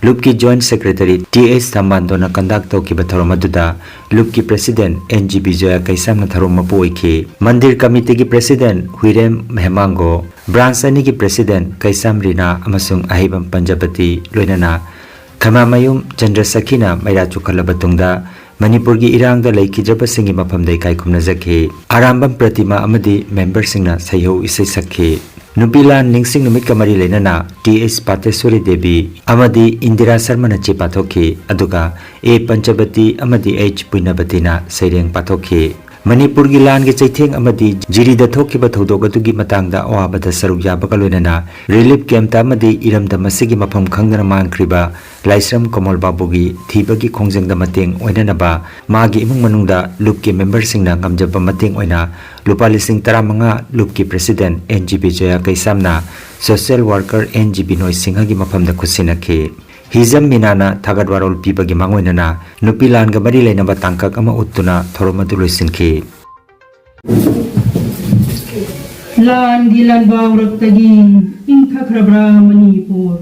ꯂꯨꯞꯀꯤ ꯖꯣꯏꯟꯠ ꯁꯦꯀ꯭ꯔꯦꯇꯔꯤ ꯇꯤ ꯑꯦꯁ ꯊꯝꯕꯥꯟꯗꯣꯅ ꯀꯟꯗꯛ ꯇꯧꯈꯤꯕ ꯊꯧꯔꯝ ꯑꯗꯨꯗ ꯂꯨꯞꯀꯤ ꯄ꯭ꯔꯦꯁꯤꯗꯦꯟꯠ ꯑꯦꯟ ꯖꯤ ꯕꯤꯖꯣꯌꯥ ꯀꯩꯁꯥꯝꯅ ꯊꯧꯔꯝ ꯃꯄꯨ ꯑꯣꯏꯈꯤ꯫ ꯃꯟꯗꯤꯔ ꯀꯃꯤꯇꯤꯒꯤ ꯄ꯭ꯔꯦꯁꯤꯗꯦꯟꯠ ꯍꯨꯏꯔꯦꯝ ꯍꯦꯃꯥꯡꯒꯣ, ꯕ꯭ꯔꯥꯟꯆ ꯑꯅꯤꯒꯤ ꯄ꯭ꯔꯦꯁꯤꯗꯦꯟꯠ ꯀꯩꯁꯥꯝ ꯔꯤꯅꯥ ꯑꯃꯁꯨꯡ ꯑꯍꯩꯕꯝ ꯄꯟꯖꯕꯇꯤ ꯂꯣꯏꯅꯅ ꯈꯃꯥꯃꯌꯨꯝ ꯆꯟꯗ꯭ꯔꯁꯈꯤꯅ ꯃꯩꯔꯥ ꯆꯨꯈꯠꯂꯕ ꯇꯨꯡꯗ ꯃꯅꯤꯄꯨꯔꯒꯤ ꯏꯔꯥꯡꯗ ꯂꯩꯈꯤꯗ꯭ꯔꯕꯁꯤꯡꯒꯤ ꯃꯐꯝꯗ ꯏꯀꯥꯏ ꯈꯨꯝꯅꯖꯈꯤ꯫ ꯑꯔꯥꯝꯕꯝ ꯄ꯭ꯔꯇꯤꯃꯥ ꯑꯃꯗꯤ ꯃꯦꯝꯕꯔꯁꯤꯡꯅ ꯁꯩꯍꯧ ꯏꯁꯩ ꯁꯛꯈꯤ꯫ ꯅꯨꯄꯤ ꯂꯥꯟ ꯅꯤꯡꯁꯤꯡ ꯅꯨꯃꯤꯠꯀ ꯃꯔꯤ ꯂꯩꯅꯅ ꯇꯤ ꯑꯦꯁ ꯄꯥꯇꯦꯁ꯭ꯋꯔꯤ ꯗꯦꯕꯤ ꯑꯃꯗꯤ ꯏꯟꯗꯤꯔꯥ ꯁꯔꯃꯅ ꯆꯦ ꯄꯥꯊꯣꯛꯈꯤ, ꯑꯗꯨꯒ ꯑꯦ ꯄꯟꯆꯕꯇꯤ ꯑꯃꯗꯤ ꯑꯩꯆ ꯄꯨꯏꯅꯕꯇꯤꯅ ꯁꯩꯔꯦꯡ ꯄꯥꯊꯣꯛꯈꯤ꯫ ꯃꯅꯤꯄꯨꯔꯒꯤ ꯂꯥꯟꯒꯤ ꯆꯩꯊꯦꯡ ꯑꯃꯗꯤ ꯖꯤꯔꯤꯗ ꯊꯣꯛꯈꯤꯕ ꯊꯧꯗꯣꯛ ꯑꯗꯨꯒꯤ ꯃꯇꯥꯡꯗ ꯑꯋꯥꯕꯗ ꯁꯔꯨꯛ ꯌꯥꯕꯒ ꯂꯣꯏꯅꯅ ꯔꯤꯂꯤꯐ ꯀꯦꯝꯞꯇ ꯑꯃꯗꯤ ꯏꯔꯝꯗꯝ ꯑꯁꯤꯒꯤ ꯃꯐꯝ ꯈꯪꯗꯅ ꯃꯥꯡꯈ꯭ꯔꯤꯕ ꯂꯥꯏꯁ꯭ꯔꯝ ꯀꯃꯣꯜ ꯕꯥꯕꯨꯒꯤ ꯊꯤꯕꯒꯤ ꯈꯣꯡꯖꯪꯗ ꯃꯇꯦꯡ ꯑꯣꯏꯅꯅꯕ ꯃꯥꯒꯤ ꯏꯃꯨꯡ ꯃꯅꯨꯡꯗ ꯂꯨꯞꯀꯤ ꯃꯦꯝꯕꯔꯁꯤꯡꯅ ꯉꯝꯖꯕ ꯃꯇꯦꯡ ꯑꯣꯏꯅ ꯂꯨꯄꯥ ꯂꯤꯁꯤꯡ ꯇꯔꯥꯃꯉꯥ ꯂꯨꯞꯀꯤ ꯄ꯭ꯔꯦꯁꯤꯗꯦꯟꯠ ꯑꯦꯟ ꯖꯤ ꯕꯤꯖꯌ ꯀꯩꯁꯥꯝꯅ social worker N G Binoy ꯁꯤꯡꯍꯒꯤ ꯃꯐꯝꯗ ꯈꯨꯠꯁꯤꯟꯅꯈꯤ꯫ ꯍꯤꯖꯝ ꯃꯤꯅꯥꯅ ꯊꯥꯒꯠ ꯋꯥꯔꯣꯜ ꯄꯤꯕꯒꯤ ꯃꯥꯡꯑꯣꯏꯅꯅ ꯅꯨꯄꯤ ꯂꯥꯟꯒ ꯃꯔꯤ ꯂꯩꯅꯕ ꯇꯥꯡꯀꯛ ꯑꯃ ꯎꯠꯇꯨꯅ ꯊꯧꯔꯝ ꯑꯗꯨ ꯂꯣꯏꯁꯤꯟꯈꯤ꯫ ꯂꯥꯟꯒꯤ ꯂꯥꯟꯕꯥꯎꯔꯛꯇꯒꯤ ꯏꯪꯊꯈ꯭ꯔꯕ꯭ꯔꯥ ꯃꯅꯤꯄꯨꯔ?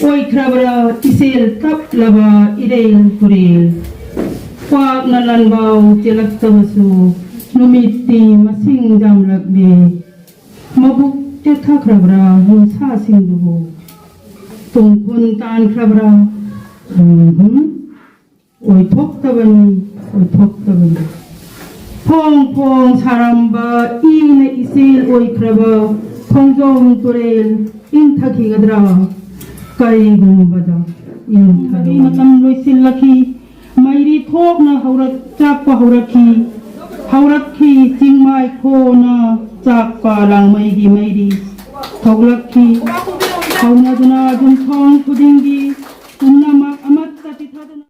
ꯑꯣꯏꯈ꯭ꯔꯕ꯭ꯔꯥ ꯏꯆꯦꯜ ꯇꯞꯂꯕ ꯏꯔꯩꯜ ꯇꯨꯔꯦꯜ? ꯄꯥꯛꯅ ꯂꯥꯟꯕꯥꯎ ꯆꯦꯜꯂꯛꯇꯕꯁꯨ ꯅꯨꯃꯤꯠꯇꯤ ꯃꯁꯤꯡ ꯌꯥꯝꯂꯛꯂꯦ꯫ ꯃꯕꯨꯛ ꯆꯦꯠꯊꯈ꯭ꯔꯕ꯭ꯔꯥ ꯅꯨꯡꯁꯥꯁꯤꯡꯗꯨꯕꯨ? ꯇꯨꯡꯈꯨꯟ ꯇꯥꯟꯈ꯭ꯔꯕ꯭ꯔꯥ? ꯎꯝꯍꯨꯝ꯫ ꯑꯣꯏꯊꯣꯛꯇꯕꯅꯤ, ꯑꯣꯏꯊꯣꯛꯇꯕꯅꯤ꯫ ꯐꯣꯡ ꯐꯣꯡ ꯁꯥꯔꯝꯕ ꯏꯅ ꯏꯆꯦꯜ ꯑꯣꯏꯈ꯭ꯔꯕ ꯈꯣꯡꯖꯣꯝ ꯇꯨꯔꯦꯜ ꯏꯪꯊꯈꯤꯒꯗ꯭ꯔꯥ? ꯀꯔꯤꯒꯨꯝꯕꯗ ꯏꯪꯊꯔꯣꯏ꯫ ꯃꯇꯝ ꯂꯣꯏꯁꯤꯜꯂꯛꯈꯤ꯫ ꯃꯩꯔꯤ ꯊꯣꯛꯅ ꯍꯧꯔꯛ-, ꯆꯥꯛꯄ ꯍꯧꯔꯛꯈꯤ꯫ ꯍꯧꯔꯛꯈꯤ ꯆꯤꯡꯃꯥꯏ ꯈꯣꯅ ꯆꯥꯛꯄ ꯂꯥꯡꯃꯩꯒꯤ ꯃꯩꯔꯤ꯫ ꯊꯣꯛꯂꯛꯈꯤ꯫ ꯍꯧꯅꯗꯨꯅ ꯌꯨꯝꯊꯣꯡ ꯈꯨꯗꯤꯡꯒꯤ ꯄꯨꯝꯅꯃꯛ ꯑꯃꯠꯇ ꯆꯤꯊꯗꯨꯅ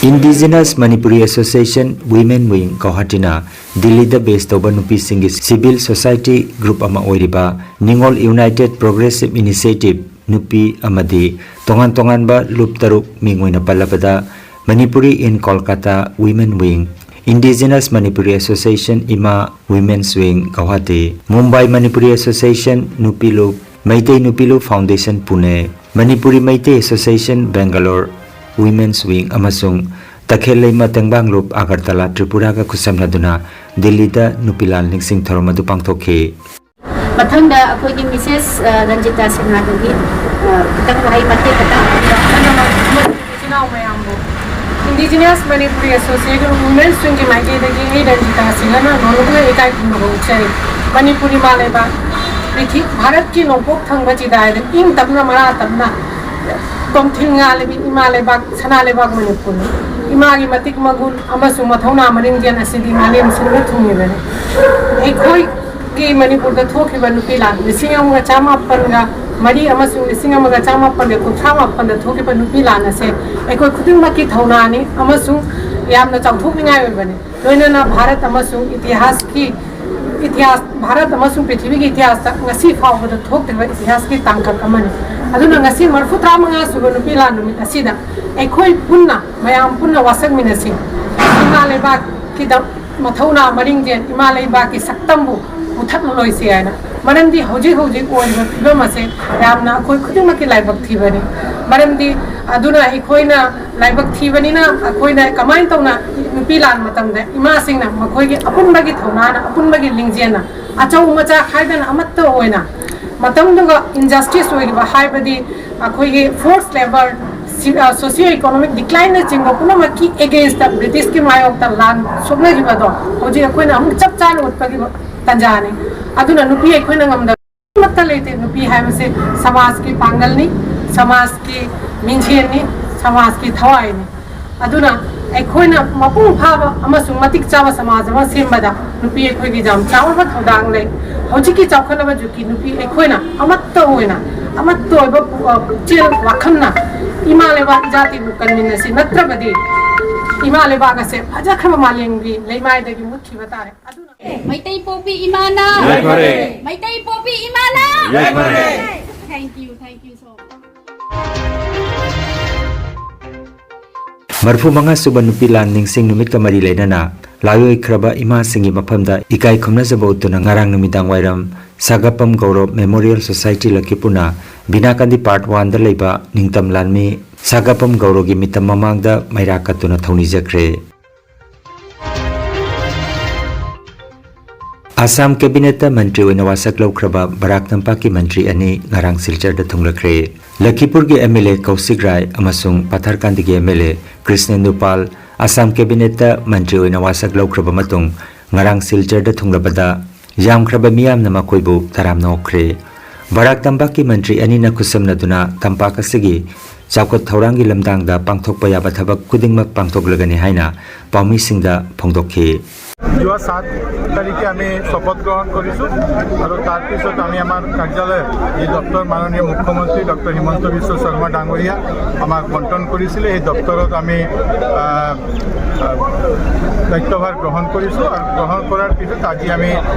Indigenous Manipuri Association Women Wing ꯒꯧꯍꯥꯇꯤꯅ ꯗꯤꯜꯂꯤꯗ ꯕꯦꯁ ꯇꯧꯕ ꯅꯨꯄꯤꯁꯤꯡꯒꯤ ꯁꯤꯚꯤꯜ ꯁꯣꯁꯥꯏꯇꯤ ꯒ꯭ꯔꯨꯞ ꯑꯃ ꯑꯣꯏꯔꯤꯕ ꯅꯤꯉꯣꯜ ꯌꯨꯅꯥꯏꯇꯦꯗ ꯄ꯭ꯔꯣꯒ꯭ꯔꯦꯁꯤꯚ ꯏꯅꯤꯁꯤꯌꯦꯇꯤꯚ ꯅꯨꯄꯤ ꯑꯃꯗꯤ ꯇꯣꯉꯥꯟ ꯇꯣꯉꯥꯟꯕ ꯂꯨꯞ ꯇꯔꯨꯛ ꯃꯤꯡ ꯑꯣꯏꯅ ꯄꯜꯂꯕꯗ Manipuri in Kolkata Women Wing, Indigenous Manipuri Association ꯏꯃꯥ Women's Wing Guwahati, Mumbai Manipuri Association ꯅꯨꯄꯤ ꯂꯨꯞ, ꯃꯩꯇꯩ ꯅꯨꯄꯤ ꯂꯨꯞ foundation Pune, Manipuri Meitei association Bangalore Women's Wing ꯑꯃꯁꯨꯡ ꯇꯈꯦꯜ ꯂꯩꯃ ꯇꯦꯡꯕꯥꯡꯂꯨꯞ ꯑꯒꯔꯇꯂꯥ ꯇ꯭ꯔꯤꯄꯨꯔꯥꯒ ꯈꯨꯠꯁꯝꯅꯗꯨꯅ ꯗꯤꯜꯂꯤꯗ ꯅꯨꯄꯤ ꯂꯥꯟ ꯅꯤꯡꯁꯤꯡ ꯊꯧꯔꯝ ꯑꯗꯨ ꯄꯥꯡꯊꯣꯛꯈꯤ꯫ ꯃꯊꯪꯗ ꯑꯩꯈꯣꯏꯒꯤ ꯃꯤꯁꯦꯁ, ꯑ, ꯔꯟꯖꯤꯇꯥ ꯁꯤꯡꯍꯥꯗꯒꯤ, ꯑ, ꯈꯤꯇꯪ ꯋꯥꯍꯩ ꯃꯇꯦꯛ ꯈꯤꯇꯪ ꯍꯥꯏꯕꯤꯔꯛꯑꯣ꯫ ꯏꯆꯤꯜ ꯏꯅꯥꯎ ꯃꯌꯥꯝꯕꯨ Indigenous Manipuri Association Women's Wingꯒꯤ ꯃꯥꯏꯀꯩꯗꯒꯤ ꯑꯩ ꯔꯟꯖꯤꯇꯥ ꯁꯤꯡꯍꯅ ꯅꯣꯂꯨꯛꯅ ꯏꯀꯥꯏ ꯈꯨꯝꯅꯕ ꯎꯠꯆꯔꯤ꯫ ꯃꯅꯤꯄꯨꯔ ꯏꯃꯥ ꯂꯩꯕꯥꯛ ꯄ꯭ꯔꯤꯊꯤ-, ꯚꯥꯔꯠꯀꯤ ꯅꯣꯡꯄꯣꯛ ꯊꯪꯕ ꯆꯤꯗꯥꯏꯗ ꯏꯪ ꯇꯞꯅ ꯃꯔꯥ ꯇꯞꯅ ꯇꯣꯝꯊꯤꯟ ꯉꯥꯜꯂꯤꯕꯤ ꯏꯃꯥ ꯂꯩꯕꯥꯛ, ꯁꯅꯥ ꯂꯩꯕꯥꯛ ꯃꯅꯤꯄꯨꯔꯅꯤ꯫ ꯏꯃꯥꯒꯤ ꯃꯇꯤꯛ ꯃꯒꯨꯟ ꯑꯃꯁꯨꯡ ꯃꯊꯧꯅꯥ ꯃꯔꯤꯡꯖꯦꯜ ꯑꯁꯤꯗꯤ ꯃꯥꯂꯦꯝ ꯁꯤꯟꯕ ꯊꯨꯡꯂꯤꯕꯅꯤ꯫ ꯑꯩꯈꯣꯏꯒꯤ ꯃꯅꯤꯄꯨꯔꯗ ꯊꯣꯛꯈꯤꯕ ꯅꯨꯄꯤ ꯂꯥꯟ ꯂꯤꯁꯤꯡ ꯑꯃꯒ ꯆꯥꯃꯥꯄꯟꯒ ꯃꯔꯤ ꯑꯃꯁꯨꯡ ꯂꯤꯁꯤꯡ ꯑꯃꯒ ꯆꯥꯃꯥꯄꯟꯒ ꯀꯨꯟꯊ꯭ꯔꯥ ꯃꯥꯄꯟꯗ ꯊꯣꯛꯈꯤꯕ ꯅꯨꯄꯤ ꯂꯥꯟ ꯑꯁꯦ ꯑꯩꯈꯣꯏ ꯈꯨꯗꯤꯡꯃꯛꯀꯤ ꯊꯧꯅꯥꯅꯤ ꯑꯃꯁꯨꯡ ꯌꯥꯝꯅ ꯆꯥꯎꯊꯣꯛꯅꯤꯡꯉꯥꯏ ꯑꯣꯏꯕꯅꯤ꯫ ꯂꯣꯏꯅꯅ ꯚꯥꯔꯠ ꯑꯃꯁꯨꯡ ꯏꯇꯤꯍꯥꯁꯀꯤ, ꯏꯇꯤꯍꯥꯁ, ꯚꯥꯔꯠ ꯑꯃꯁꯨꯡ ꯄ꯭ꯔꯤꯊꯤꯕꯤꯒꯤ ꯏꯇꯤꯍꯥꯁꯇ ꯉꯁꯤ ꯐꯥꯎꯕꯗ ꯊꯣꯛꯇ꯭ꯔꯤꯕ ꯏꯇꯤꯍꯥꯁꯀꯤ ꯇꯥꯡꯀꯛ ꯑꯃꯅꯤ꯫ ꯑꯗꯨꯅ ꯉꯁꯤ ꯃꯔꯤꯐꯨ ꯇꯔꯥꯃꯉꯥ ꯁꯨꯕ ꯅꯨꯄꯤ ꯂꯥꯟ ꯅꯨꯃꯤꯠ ꯑꯁꯤꯗ ꯑꯩꯈꯣꯏ ꯄꯨꯟꯅ, ꯃꯌꯥꯝ ꯄꯨꯟꯅ ꯋꯥꯁꯛꯃꯤꯟꯅꯁꯤ꯫ ꯏꯃꯥ ꯂꯩꯕꯥꯛꯀꯤꯗ ꯃꯊꯧꯅꯥ ꯃꯔꯤꯡꯖꯦꯜ, ꯏꯃꯥ ꯂꯩꯕꯥꯛꯀꯤ ꯁꯛꯇꯝꯕꯨ ꯃꯨꯊꯠꯂꯔꯣꯏꯁꯤ ꯍꯥꯏꯅ꯫ ꯃꯔꯝꯗꯤ ꯍꯧꯖꯤꯛ ꯍꯧꯖꯤꯛ ꯑꯣꯏꯔꯤꯕ ꯐꯤꯕꯝ ꯑꯁꯦ ꯌꯥꯝꯅ ꯑꯩꯈꯣꯏ ꯈꯨꯗꯤꯡꯃꯛꯀꯤ ꯂꯥꯏꯕꯛ ꯊꯤꯕꯅꯤ꯫ ꯃꯔꯝꯗꯤ ꯑꯗꯨꯅ ꯑꯩꯈꯣꯏꯅ ꯂꯥꯏꯕꯛ ꯊꯤꯕꯅꯤꯅ ꯑꯩꯈꯣꯏꯅ ꯀꯃꯥꯏꯅ ꯇꯧꯅ ꯅꯨꯄꯤ ꯂꯥꯟ ꯃꯇꯝꯗ ꯏꯃꯥꯁꯤꯡꯅ ꯃꯈꯣꯏꯒꯤ ꯑꯄꯨꯟꯕꯒꯤ ꯊꯧꯅꯥꯅ, ꯑꯄꯨꯟꯕꯒꯤ ꯂꯤꯡꯖꯦꯜꯅ, ꯑꯆꯧ ꯃꯆꯥ ꯈꯥꯏꯗꯅ ꯑꯃꯠꯇ ꯑꯣꯏꯅ ꯃꯇꯝꯗꯨꯒ injustice ꯑꯣꯏꯈꯤꯕ, ꯍꯥꯏꯕꯗꯤ ꯑꯩꯈꯣꯏꯒꯤ forced labour, socio economic declineꯅꯆꯤꯡꯕ ꯄꯨꯝꯅꯃꯛꯀꯤ againstꯇ ꯕ꯭ꯔꯤꯇꯤꯁꯀꯤ ꯃꯥꯌꯣꯛꯇ ꯂꯥꯟ ꯁꯣꯛꯅꯈꯤꯕꯗꯣ ꯍꯧꯖꯤꯛ ꯑꯩꯈꯣꯏꯅ ꯑꯃꯨꯛ ꯆꯞ ꯆꯥꯅ ꯎꯠꯄꯒꯤ ꯇꯥꯟꯖꯥꯅꯤ꯫ ꯑꯗꯨꯅ ꯅꯨꯄꯤ ꯑꯩꯈꯣꯏꯅ ꯉꯝꯗꯕ ꯑꯃꯠꯇ ꯂꯩꯇꯦ꯫ ꯅꯨꯄꯤ ꯍꯥꯏꯕꯁꯦ ꯁꯃꯥꯖꯀꯤ ꯄꯥꯡꯒꯜꯅꯤ, ꯁꯃꯥꯖꯀꯤ ꯃꯤꯡꯁꯦꯜꯅꯤ, ꯁꯃꯥꯖꯀꯤ ꯊꯋꯥꯏꯅꯤ꯫ ꯑꯗꯨꯅ ꯑꯩꯈꯣꯏꯅ ꯃꯄꯨꯡ ꯐꯥꯕ ꯑꯃꯁꯨꯡ ꯃꯇꯤꯛ ꯆꯥꯕ ꯁꯃꯥꯖ ꯑꯃ ꯁꯦꯝꯕꯗ ꯅꯨꯄꯤ ꯑꯩꯈꯣꯏꯒꯤ ꯌꯥꯝ ꯆꯥꯎꯔꯕ ꯊꯧꯗꯥꯡ ꯂꯩ꯫ ꯍꯧꯖꯤꯛꯀꯤ ꯆꯥꯎꯈꯠꯂꯕ ꯖꯨꯒꯀꯤ ꯅꯨꯄꯤ ꯑꯩꯈꯣꯏꯅ ꯑꯃꯠꯇ ꯑꯣꯏꯅ, ꯑꯃꯠꯇ ꯑꯣꯏꯕ ꯄꯨ-, ꯑ, ꯄꯨꯛꯆꯦꯜ ꯋꯥꯈꯜꯅ ꯏꯃꯥ ꯂꯩꯕꯥꯛ ꯏꯖꯥꯇꯤꯕꯨ ꯀꯟꯃꯤꯟꯅꯁꯤ, ꯅꯠꯇ꯭ꯔꯕꯗꯤ ꯏꯃꯥ ꯂꯩꯕꯥꯛ ꯑꯁꯦ ꯐꯖꯈ꯭ꯔꯕ ꯃꯥꯂꯦꯝꯒꯤ ꯂꯩꯃꯥꯏꯗꯒꯤ ꯃꯨꯠꯈꯤꯕ ꯇꯥꯔꯦ꯫ ꯑꯗꯨꯅ ꯃꯩꯇꯩ ꯄꯣꯛꯄꯤ ꯏꯃꯥꯅ! ꯌꯥꯏꯐꯔꯦ! ꯃꯩꯇꯩ ꯄꯣꯛꯄꯤ ꯏꯃꯥꯅ! ꯌꯥꯏꯐꯔꯦ! Thank you, thank you so much. ꯃꯔꯤꯐꯨ ꯃꯉꯥ ꯁꯨꯕ ꯅꯨꯄꯤ ꯂꯥꯟ ꯅꯤꯡꯁꯤꯡ ꯅꯨꯃꯤꯠꯀ ꯃꯔꯤ ꯂꯩꯅꯅ ꯂꯥꯏꯑꯣꯏꯈ꯭ꯔꯕ ꯏꯃꯥꯁꯤꯡꯒꯤ ꯃꯐꯝꯗ ꯏꯀꯥꯏ ꯈꯨꯝꯅꯖꯕ ꯎꯠꯇꯨꯅ ꯉꯔꯥꯡ ꯅꯨꯃꯤꯗꯥꯡ ꯋꯥꯏꯔꯝ ꯁꯥꯒꯥꯄꯝ ꯒꯧꯔꯣ ꯃꯦꯃꯣꯔꯤꯌꯦꯜ ꯁꯣꯁꯥꯏꯇꯤ ꯂꯛꯈꯤꯄꯨꯔꯅ ꯕꯤꯅꯥꯀꯥꯟꯗꯤ ꯄꯥꯔꯠ ꯋꯥꯟꯗ ꯂꯩꯕ ꯅꯤꯡꯇꯝ ꯂꯥꯟꯃꯤ ꯁꯥꯒꯥꯄꯝ ꯒꯧꯔꯣꯒꯤ ꯃꯤꯇꯝ ꯃꯃꯥꯡꯗ ꯃꯩꯔꯥ ꯀꯠꯇꯨꯅ ꯊꯧꯅꯤꯖꯈ꯭ꯔꯦ꯫ ꯑꯁꯥꯝ ꯀꯦꯕꯤꯅꯦꯠꯇ ꯃꯟꯇ꯭ꯔꯤ ꯑꯣꯏꯅ ꯋꯥꯁꯛ ꯂꯧꯈ꯭ꯔꯕ ꯕꯔꯥꯛ ꯇꯝꯄꯥꯛꯀꯤ ꯃꯟꯇ꯭ꯔꯤ ꯑꯅꯤ ꯉꯔꯥꯡ ꯁꯤꯜꯆꯔꯗ ꯊꯨꯡꯂꯈ꯭ꯔꯦ꯫ ꯂꯈꯤꯄꯨꯔꯒꯤ ꯑꯦꯝ ꯑꯦꯜ ꯑꯦ ꯀꯧꯁꯤꯛ ꯔꯥꯏ ꯑꯃꯁꯨꯡ ꯄꯥꯊꯔꯀꯥꯟꯗꯒꯤ ꯑꯦꯝ ꯑꯦꯜ ꯑꯦ ꯀ꯭ꯔꯤꯁꯅꯦꯟꯗꯨ ꯄꯥꯜ ꯑꯁꯥꯝ ꯀꯦꯕꯤꯅꯦꯠꯇ ꯃꯟꯇ꯭ꯔꯤ ꯑꯣꯏꯅ ꯋꯥꯁꯛ ꯂꯧꯈ꯭ꯔꯕ ꯃꯇꯨꯡ ꯉꯔꯥꯡ ꯁꯤꯜꯆꯔꯗ ꯊꯨꯡꯂꯕꯗ ꯌꯥꯝꯈ꯭ꯔꯕ ꯃꯤꯌꯥꯝꯅ ꯃꯈꯣꯏꯕꯨ ꯇꯔꯥꯝꯅ ꯑꯣꯛꯈ꯭ꯔꯦ꯫ ꯕꯔꯥꯛ ꯇꯝꯄꯥꯛꯀꯤ ꯃꯟꯇ꯭ꯔꯤ ꯑꯅꯤꯅ ꯈꯨꯠꯁꯝꯅꯗꯨꯅ ꯇꯝꯄꯥꯛ ꯑꯁꯤꯒꯤ ꯆꯥꯎꯈꯠ ꯊꯧꯔꯥꯡꯒꯤ ꯂꯝꯗꯥꯡꯗ ꯄꯥꯡꯊꯣꯛꯄ ꯌꯥꯕ ꯊꯕꯛ ꯈꯨꯗꯤꯡꯃꯛ ꯄꯥꯡꯊꯣꯛꯂꯒꯅꯤ ꯍꯥꯏꯅ ꯄꯥꯎꯃꯤꯁꯤꯡꯗ ꯐꯣꯡꯗꯣꯛꯈꯤ꯫ যোৱা সাত তাৰিখে আমি শপত গ্ৰহণ কৰিছোঁ আৰু তাৰ পিছত আমি আমাৰ কাৰ্যালয়ত যি ডক্টৰ মাননীয় মুখ্যমন্ত্ৰী ডক্টৰ হিমন্ত বিশ্ব শৰ্মা ডাঙৰীয়া আমাক বণ্টন কৰিছিলে, সেই দপ্তৰত আমি আহ, আহ, দায়িত্বভাৰ গ্ৰহণ কৰিছোঁ আৰু গ্ৰহণ কৰাৰ পিছত আজি আমি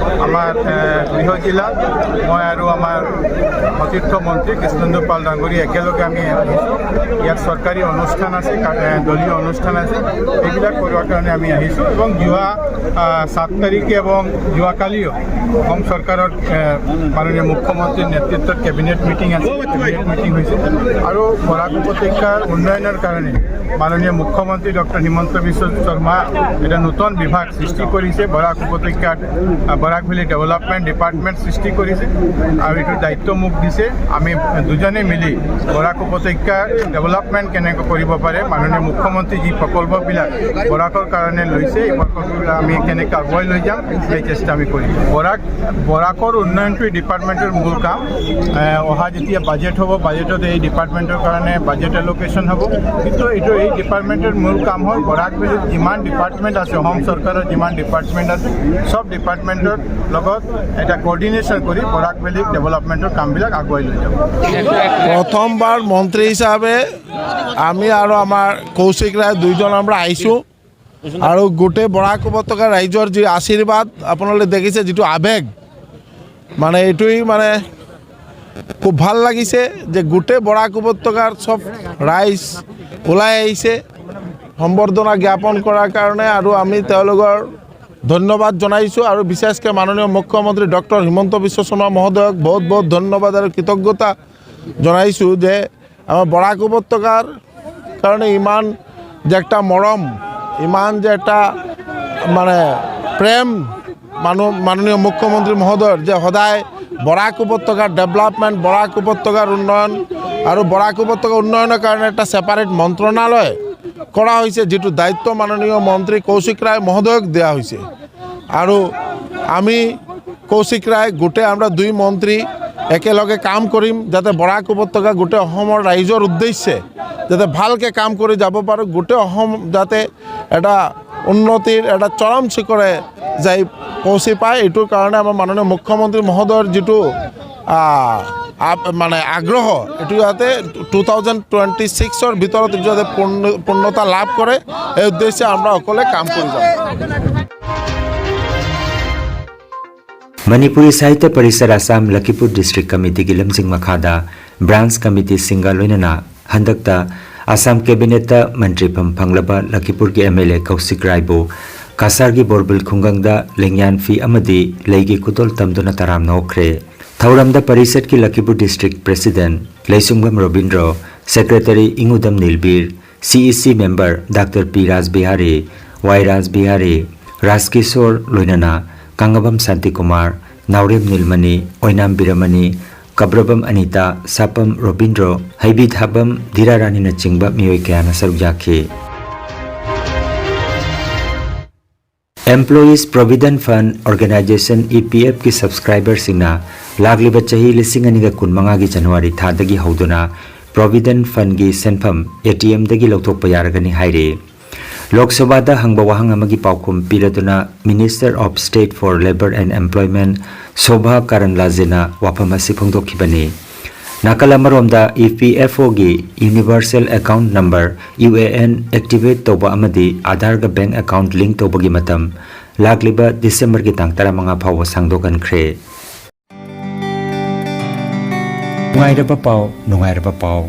আমাৰ আহ, গৃহ জিলাত মই আৰু আমাৰ সতীৰ্থ মন্ত্ৰী কৃষ্ণেন্দু পাল ডাঙৰীয়া একেলগে আমি আহিছোঁ। ইয়াত চৰকাৰী অনুষ্ঠান আছে, কা- এ, দলীয় অনুষ্ঠান আছে, এইবিলাক কৰোৱাৰ কাৰণে আমি আহিছোঁ। এবং যোৱা আহ, সাত তাৰিখে এবং যোৱাকালিও অসম চৰকাৰৰ এ, মাননীয় মুখ্যমন্ত্ৰীৰ নেতৃত্বত কেবিনেট মিটিং আছে, কেবিনেট মিটিং হৈছে আৰু বৰাক উপত্যকাৰ উন্নয়নৰ কাৰণে মাননীয় মুখ্যমন্ত্ৰী ডক্টৰ হিমন্ত বিশ্ব শৰ্মা এটা নতুন বিভাগ সৃষ্টি কৰিছে। বৰাক উপত্যকাত আহ, বৰাক ভেলী ডেভেলপমেণ্ট ডিপাৰ্টমেণ্ট সৃষ্টি কৰিছে আৰু এইটো দায়িত্ব মোক দিছে। আমি দুজনে মিলি বৰাক উপত্যকা ডেভেলপমেণ্ট কেনেকৈ কৰিব পাৰে, মাননীয় মুখ্যমন্ত্ৰী যি প্ৰকল্পবিলাক বৰাকৰ কাৰণে লৈছে, এই প্ৰকল্পবিলাক আমি কেনেকৈ আগুৱাই লৈ যাম, সেই চেষ্টা আমি কৰিম। বৰাক বৰাকৰ উন্নয়নটো এই ডিপাৰ্টমেণ্টৰ মূল কাম। এ, অহা যেতিয়া বাজেট হ'ব, বাজেটত এই ডিপাৰ্টমেণ্টৰ কাৰণে বাজেট এল'কেশ্যন হ'ব। কিন্তু এইটো এই ডিপাৰ্টমেণ্টৰ মূল কাম হ'ল বৰাক ভেলীত যিমান ডিপাৰ্টমেণ্ট আছে, অসম চৰকাৰৰ যিমান ডিপাৰ্টমেণ্ট আছে, চব ডিপাৰ্টমেণ্টৰ লগত এটা কৰ্ডিনেশ্যন কৰি বৰাক ভেলীত ডেভেলপমেণ্টৰ কামবিলাক আগুৱাই লৈ যাব। প্ৰথমবাৰ মন্ত্ৰী হিচাপে আমি আৰু আমাৰ কৌশিক ৰায় দুইজন আমরা আহিছোঁ আৰু গোটেই বৰাক উপত্যকা ৰাইজৰ যি আশীৰ্বাদ আপোনালোকে দেখিছে, যিটো আৱেগ, মানে এইটোৱেই মানে খুব ভাল লাগিছে যে গোটেই বৰাক উপত্যকাৰ চব ৰাইজ ওলাই আহিছে সম্বৰ্ধনা জ্ঞাপন কৰাৰ কাৰণে আৰু আমি তেওঁলোকৰ ধন্যবাদ জনাইছোঁ আৰু বিশেষকৈ মাননীয় মুখ্যমন্ত্ৰী ডক্টৰ হিমন্ত বিশ্ব শৰ্মা মহোদয়ক বহুত বহুত ধন্যবাদ আৰু কৃতজ্ঞতা জনাইছোঁ যে আমাৰ বৰাক উপত্যকাৰ কাৰণে ইমান যে একটা মৰম, ইমান যে একটা মানে প্ৰেম মানুহ মাননীয় মুখ্যমন্ত্ৰী মহোদয়ৰ যে সদায় বৰাক উপত্যকাৰ ডেভেলপমেণ্ট, বৰাক উপত্যকাৰ উন্নয়ন আৰু বৰাক উপত্যকা উন্নয়নৰ কাৰণে এটা ছেপাৰেট মন্ত্ৰণালয় কৰা হৈছে, যিটো দায়িত্ব মাননীয় মন্ত্ৰী কৌশিক ৰায় মহোদয়ক দিয়া হৈছে। আৰু আমি কৌশিক ৰায়, গোটেই আমাৰ দুই মন্ত্ৰী একেলগে কাম কৰিম, যাতে বৰাক উপত্যকা গোটেই অসমৰ ৰাইজৰ উদ্দেশ্যে যাতে ভালকৈ কাম কৰি যাব পাৰোঁ, গোটেই অসম যাতে এটা উন্নতিৰ এটা চৰম শিখৰে যাই পৌঁচি পায়। এইটোৰ কাৰণে আমাৰ মাননীয় মুখ্যমন্ত্ৰী মহোদয়ৰ যিটো আহ, আপ- মানে আগ্ৰহ, এইটো যাতে টু থাউজেণ্ড টুৱেণ্টি ছিক্সৰ ভিতৰত এইটো যাতে পূৰ্ণ পূৰ্ণতা লাভ কৰে, এই উদ্দেশ্যে আমাৰ সকলোৱে কাম কৰি যাম। ꯃꯅꯤꯄꯨꯔꯤ ꯁꯥꯍꯤꯇ꯭ꯌ ꯄꯔꯤꯁꯠ ꯑꯁꯥꯝ ꯂꯈꯤꯄꯨꯔ ꯗꯤꯁꯇ꯭ꯔꯤꯛ ꯀꯃꯤꯇꯤꯒꯤ ꯂꯝꯖꯤꯡ ꯃꯈꯥꯗ ꯕ꯭ꯔꯥꯟꯁ ꯀꯃꯤꯇꯤꯁꯤꯡꯒ ꯂꯣꯏꯅꯅ ꯍꯟꯗꯛꯇ ꯑꯁꯥꯝ ꯀꯦꯕꯤꯅꯦꯠꯇ ꯃꯟꯇ꯭ꯔꯤꯐꯝ ꯐꯪꯂꯕ ꯂꯈꯤꯄꯨꯔꯒꯤ ꯑꯦꯝ ꯑꯦꯜ ꯑꯦ ꯀꯧꯁꯤꯛ ꯔꯥꯏꯕꯨ ꯀꯁꯥꯔꯒꯤ ꯕꯣꯔꯕꯤꯜ ꯈꯨꯡꯒꯪꯗ ꯂꯦꯡꯌꯥꯟ ꯐꯤ ꯑꯃꯗꯤ ꯂꯩꯒꯤ ꯈꯨꯗꯣꯜ ꯇꯝꯗꯨꯅ ꯇꯔꯥꯝꯅ ꯑꯣꯛꯈ꯭ꯔꯦ꯫ ꯊꯧꯔꯝꯗ ꯄꯔꯤꯁꯠꯀꯤ ꯂꯈꯤꯄꯨꯔ ꯗꯤꯁꯇ꯭ꯔꯤꯛ ꯄ꯭ꯔꯦꯁꯤꯗꯦꯟꯠ ꯂꯩꯁꯨꯡꯕꯝ ꯔꯣꯕꯤꯟꯗ꯭ꯔꯣ, ꯁꯦꯀ꯭ꯔꯦꯇꯔꯤ ꯏꯉꯨꯗꯝ ꯅꯤꯜꯕꯤꯔ, ꯁꯤ ꯏ ꯁꯤ ꯃꯦꯝꯕꯔ ꯗꯥꯛꯇꯔ ꯄꯤ ꯔꯥꯖꯕꯤꯍꯥꯔꯤ, ꯋꯥꯏ ꯔꯥꯖꯕꯤꯍꯥꯔꯤ, ꯔꯥꯖꯀꯤꯁꯣꯔ ꯂꯣꯏꯅꯅ ꯀꯥꯡꯉꯕꯝ ꯁꯥꯟꯇꯤꯀꯨꯃꯥꯔ, ꯅꯥꯎꯔꯦꯝ ꯅꯤꯜꯃꯅꯤ, ꯑꯣꯏꯅꯥꯝ ꯕꯤꯔꯃꯅꯤ, ꯀꯕ꯭ꯔꯕꯝ ꯑꯅꯤꯇꯥ, ꯁꯥꯄꯝ ꯔꯣꯕꯤꯟꯗ꯭ꯔꯣ, ꯍꯩꯕꯤꯊꯥꯕꯝ ꯙꯤꯔꯥꯔꯥꯅꯤꯅꯆꯤꯡꯕ ꯃꯤꯑꯣꯏ ꯀꯌꯥꯅ ꯁꯔꯨꯛ ꯌꯥꯈꯤ꯫ Employees Provident Fund Organization, E P F ꯀꯤ ꯁꯕꯁꯀ꯭ꯔꯥꯏꯕꯔꯁꯤꯡꯅ ꯂꯥꯛꯂꯤꯕ ꯆꯍꯤ ꯂꯤꯁꯤꯡ ꯑꯅꯤꯒ ꯀꯨꯟꯃꯉꯥꯒꯤ ꯖꯅꯋꯥꯔꯤ ꯊꯥꯗꯒꯤ ꯍꯧꯗꯨꯅ Provident Fundꯒꯤ ꯁꯦꯟꯐꯝ A T Mꯗꯒꯤ ꯂꯧꯊꯣꯛꯄ ꯌꯥꯔꯒꯅꯤ ꯍꯥꯏꯔꯤ꯫ ꯂꯣꯛ ꯁꯚꯥꯗ ꯍꯪꯕ ꯋꯥꯍꯪ ꯑꯃꯒꯤ ꯄꯥꯎꯈꯨꯝ ꯄꯤꯔꯗꯨꯅ Minister of State for Labour and Employment Sobha ꯀꯔꯟꯂꯥꯖꯦꯅ ꯋꯥꯐꯝ ꯑꯁꯤ ꯐꯣꯡꯗꯣꯛꯈꯤꯕꯅꯤ꯫ ꯅꯥꯀꯜ ꯑꯃꯔꯣꯝꯗ E P F Oꯒꯤ Universal Account Number, U A N, activate ꯇꯧꯕ ꯑꯃꯗꯤ ꯑꯥꯙꯥꯔꯒ ꯕꯦꯡꯛ ꯑꯦꯀꯥꯎꯟꯠ ꯂꯤꯡꯛ ꯇꯧꯕꯒꯤ ꯃꯇꯝ ꯂꯥꯛꯂꯤꯕ ꯗꯤꯁꯦꯝꯕꯔꯒꯤ ꯇꯥꯡ ꯇꯔꯥꯃꯉꯥ ꯐꯥꯎꯕ ꯁꯥꯡꯗꯣꯛꯍꯟꯈ꯭ꯔꯦ꯫ ꯅꯨꯡꯉꯥꯏꯔꯕ ꯄꯥꯎ, ꯅꯨꯡꯉꯥꯏꯔꯕ ꯄꯥꯎ꯫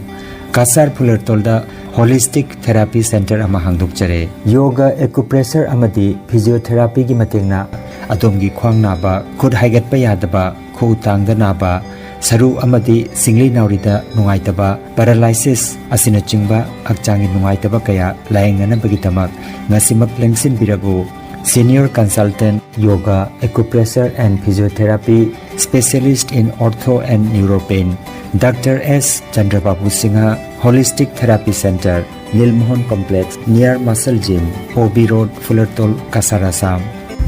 ꯀꯁꯥꯔ ꯐꯨꯂꯔꯇꯣꯜꯗ ꯍꯣꯂꯤꯁꯇꯤꯛ ꯊꯦꯔꯥꯄꯤ ꯁꯦꯟꯇꯔ ꯑꯃ ꯍꯥꯡꯗꯣꯛꯆꯔꯦ꯫ ꯌꯣꯒ, ꯑꯦꯀꯨꯄ꯭ꯔꯦꯁꯔ ꯑꯃꯗꯤ ꯐꯤꯖꯤꯑꯣꯊꯦꯔꯥꯄꯤꯒꯤ ꯃꯇꯦꯡꯅ ꯑꯗꯣꯝꯒꯤ ꯈ꯭ꯋꯥꯡ ꯅꯥꯕ, ꯈꯨꯠ ꯍꯥꯏꯒꯠꯄ ꯌꯥꯗꯕ, ꯈꯨꯎ ꯇꯥꯡꯗ ꯅꯥꯕ, ꯁꯔꯨ ꯑꯃꯗꯤ ꯁꯤꯡꯂꯤ ꯅꯥꯎꯔꯤꯗ ꯅꯨꯡꯉꯥꯏꯇꯕ, ꯄꯦꯔꯥꯂꯥꯏꯁꯤꯁ ꯑꯁꯤꯅꯆꯤꯡꯕ ꯍꯛꯆꯥꯡꯒꯤ ꯅꯨꯡꯉꯥꯏꯇꯕ ꯀꯌꯥ ꯂꯥꯌꯦꯡꯅꯅꯕꯒꯤꯗꯃꯛ ꯉꯁꯤꯃꯛ ꯂꯦꯡꯁꯤꯟꯕꯤꯔꯕꯨ꯫ Senior Consultant Yoga, Acupressure and Physiotherapy, Specialist in Ortho and Neuro Pain, Doctor S Chandrababu Singha, Holistic Therapy Center, Nilmohan Complex, near Muscle Gym, O B Road, Fulartol, Kasar, Assam.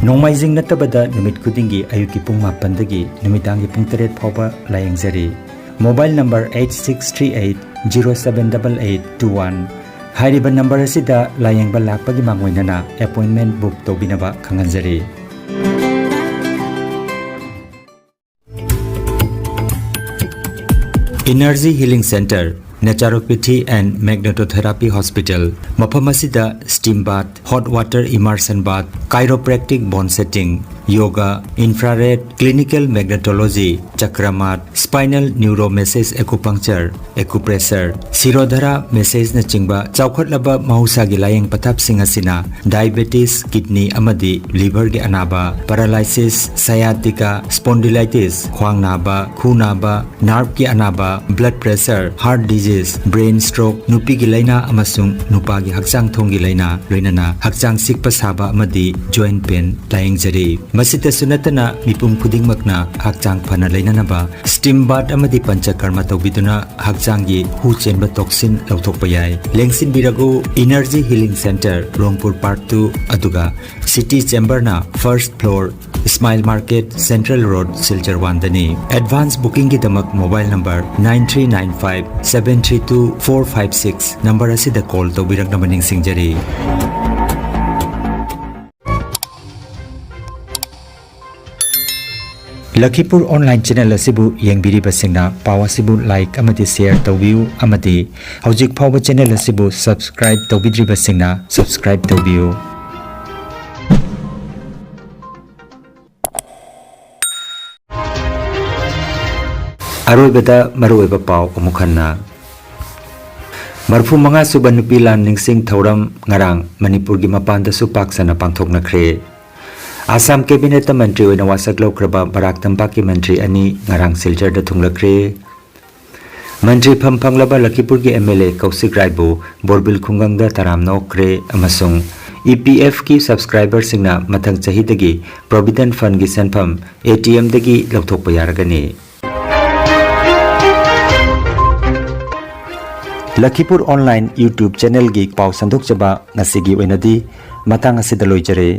ꯅꯣꯡꯃꯥꯏꯖꯤꯡ ꯅꯠꯇꯕꯗ ꯅꯨꯃꯤꯠ ꯈꯨꯗꯤꯡꯒꯤ ꯑꯌꯨꯛꯀꯤ ꯄꯨꯡ ꯃꯥꯄꯟꯗꯒꯤ ꯅꯨꯃꯤꯗꯥꯡꯒꯤ ꯄꯨꯡ ꯇꯔꯦꯠ ꯐꯥꯎꯕ ꯂꯥꯌꯦꯡꯖꯔꯤ꯫ Mobile number eight six three eight zero seven eight eight two one꯫ ꯍꯥꯏꯔꯤꯕ ꯅꯝꯕꯔ ꯑꯁꯤꯗ ꯂꯥꯌꯦꯡꯕ ꯂꯥꯛꯄꯒꯤ ꯃꯥꯡꯑꯣꯏꯅꯅ ꯑꯦꯄꯣꯏꯟꯃꯦꯟ ꯕꯨꯛ ꯇꯧꯕꯤꯅꯕ ꯈꯪꯍꯟꯖꯔꯤ꯫ Energy Healing Center, Naturopathy and Magnetotherapy Hospital, ꯃꯐꯝ ꯑꯁꯤꯗ steam bath, hot water immersion bath, chiropractic bone setting, yoga, infrared, clinical magnetology, chakra mat, spinal neuromassage acupuncture, acupressure, Shirodhara massage ꯅꯆꯤꯡꯕ ꯆꯥꯎꯈꯠꯂꯕ ꯃꯍꯧꯁꯥꯒꯤ ꯂꯥꯌꯦꯡ ꯄꯊꯥꯞꯁꯤꯡ ꯑꯁꯤꯅ diabetes, kidney ꯑꯃꯗꯤ liver ꯒꯤ ꯑꯅꯥꯕ, paralysis, sciatica, spondylitis, ꯈ꯭ꯋꯥꯡ ꯅꯥꯕ, ꯈꯨ ꯅꯥꯕ, nerve ꯀꯤ ꯑꯅꯥꯕ, blood pressure, heart disease, brain stroke, ꯅꯨꯄꯤꯒꯤ ꯂꯥꯏꯅꯥ ꯑꯃꯁꯨꯡ ꯅꯨꯄꯥꯒꯤ ꯍꯛꯆꯥꯡ ꯊꯣꯡꯒꯤ ꯂꯥꯏꯅꯥ, ꯂꯣꯏꯅꯅ ꯍꯛꯆꯥꯡ ꯆꯤꯛꯄ ꯁꯥꯕ ꯑꯃꯗꯤ joint pain ꯂꯥꯌꯦꯡꯖꯔꯤ꯫ ꯃꯁꯤꯇꯁꯨ ꯅꯠꯇꯅ ꯃꯤꯄꯨꯝ ꯈꯨꯗꯤꯡꯃꯛꯅ ꯍꯛꯆꯥꯡ ꯐꯅ ꯂꯩꯅꯅꯕ steam bath ꯑꯃꯗꯤ ꯄꯟꯆꯀꯔꯃ ꯇꯧꯕꯤꯗꯨꯅ ꯍꯛꯆꯥꯡꯒꯤ ꯍꯨ ꯆꯦꯟꯕ toxin ꯂꯧꯊꯣꯛꯄ ꯌꯥꯏ꯫ ꯂꯦꯡꯁꯤꯟꯕꯤꯔꯒꯨ, Energy Healing Center, ꯔꯣꯡꯄꯨꯔ Park two, ꯑꯗꯨꯒ City Chamber ꯅ first floor, Smile Market, Central Road, Silchar one ꯗꯅꯤ꯫ Advance booking ꯒꯤꯗꯃꯛ mobile number nine three nine five seven three two four five six number ꯑꯁꯤꯗ call ꯇꯧꯕꯤꯔꯛꯅꯕ ꯅꯤꯡꯁꯤꯡꯖꯔꯤ꯫ ꯂꯈꯤꯄꯨꯔ online channel ꯑꯁꯤꯕꯨ ꯌꯦꯡꯕꯤꯔꯤꯕꯁꯤꯡꯅ ꯄꯥꯎ ꯑꯁꯤꯕꯨ like ꯑꯃꯗꯤ share ꯇꯧꯕꯤꯌꯨ ꯑꯃꯗꯤ ꯍꯧꯖꯤꯛ ꯐꯥꯎꯕ channel ꯑꯁꯤꯕꯨ subscribe ꯇꯧꯕꯤꯗ꯭ꯔꯤꯕꯁꯤꯡꯅ subscribe ꯇꯧꯕꯤꯌꯨ꯫ ꯑꯔꯣꯏꯕꯗ ꯃꯔꯨꯑꯣꯏꯕ ꯄꯥꯎ ꯑꯃꯨꯛ ꯍꯟꯅ꯫ ꯃꯔꯤꯐꯨ ꯃꯉꯥ ꯁꯨꯕ ꯅꯨꯄꯤ ꯂꯥꯟ ꯅꯤꯡꯁꯤꯡ ꯊꯧꯔꯝ ꯉꯔꯥꯡ ꯃꯅꯤꯄꯨꯔꯒꯤ ꯃꯄꯥꯟꯗꯁꯨ ꯄꯥꯛ ꯁꯟꯅ ꯄꯥꯡꯊꯣꯛꯅꯈ꯭ꯔꯦ꯫ ꯑꯁꯥꯝ cabinet ꯇ ꯃꯟꯇ꯭ꯔꯤ ꯑꯣꯏꯅ ꯋꯥꯁꯛ ꯂꯧꯈ꯭ꯔꯕ ꯕꯔꯥꯛ ꯇꯝꯄꯥꯛꯀꯤ ꯃꯟꯇ꯭ꯔꯤ ꯑꯅꯤ ꯉꯔꯥꯡ ꯁꯤꯜꯆꯔꯗ ꯊꯨꯡꯂꯈ꯭ꯔꯦ꯫ ꯃꯟꯇ꯭ꯔꯤ ꯐꯝ ꯐꯪꯂꯕ ꯂꯈꯤꯄꯨꯔꯒꯤ M L A ꯀꯧꯁꯤꯛ ꯔꯥꯏꯕꯨ ꯕꯣꯔꯕꯤꯜ ꯈꯨꯡꯒꯪꯗ ꯇꯔꯥꯝꯅ ꯑꯣꯛꯈ꯭ꯔꯦ ꯑꯃꯁꯨꯡ E P F ꯀꯤ subscriber ꯁꯤꯡꯅ ꯃꯊꯪ ꯆꯍꯤꯗꯒꯤ Provident Fund ꯒꯤ ꯁꯦꯟꯐꯝ A T M ꯗꯒꯤ ꯂꯧꯊꯣꯛꯄ ꯌꯥꯔꯒꯅꯤ꯫ ꯂꯈꯤꯄꯨꯔ online YouTube channel ꯒꯤ ꯄꯥꯎ ꯁꯟꯗꯣꯛꯆꯕ ꯉꯁꯤꯒꯤ ꯑꯣꯏꯅꯗꯤ ꯃꯇꯥꯡ ꯑꯁꯤꯗ ꯂꯣꯏꯖꯔꯦ꯫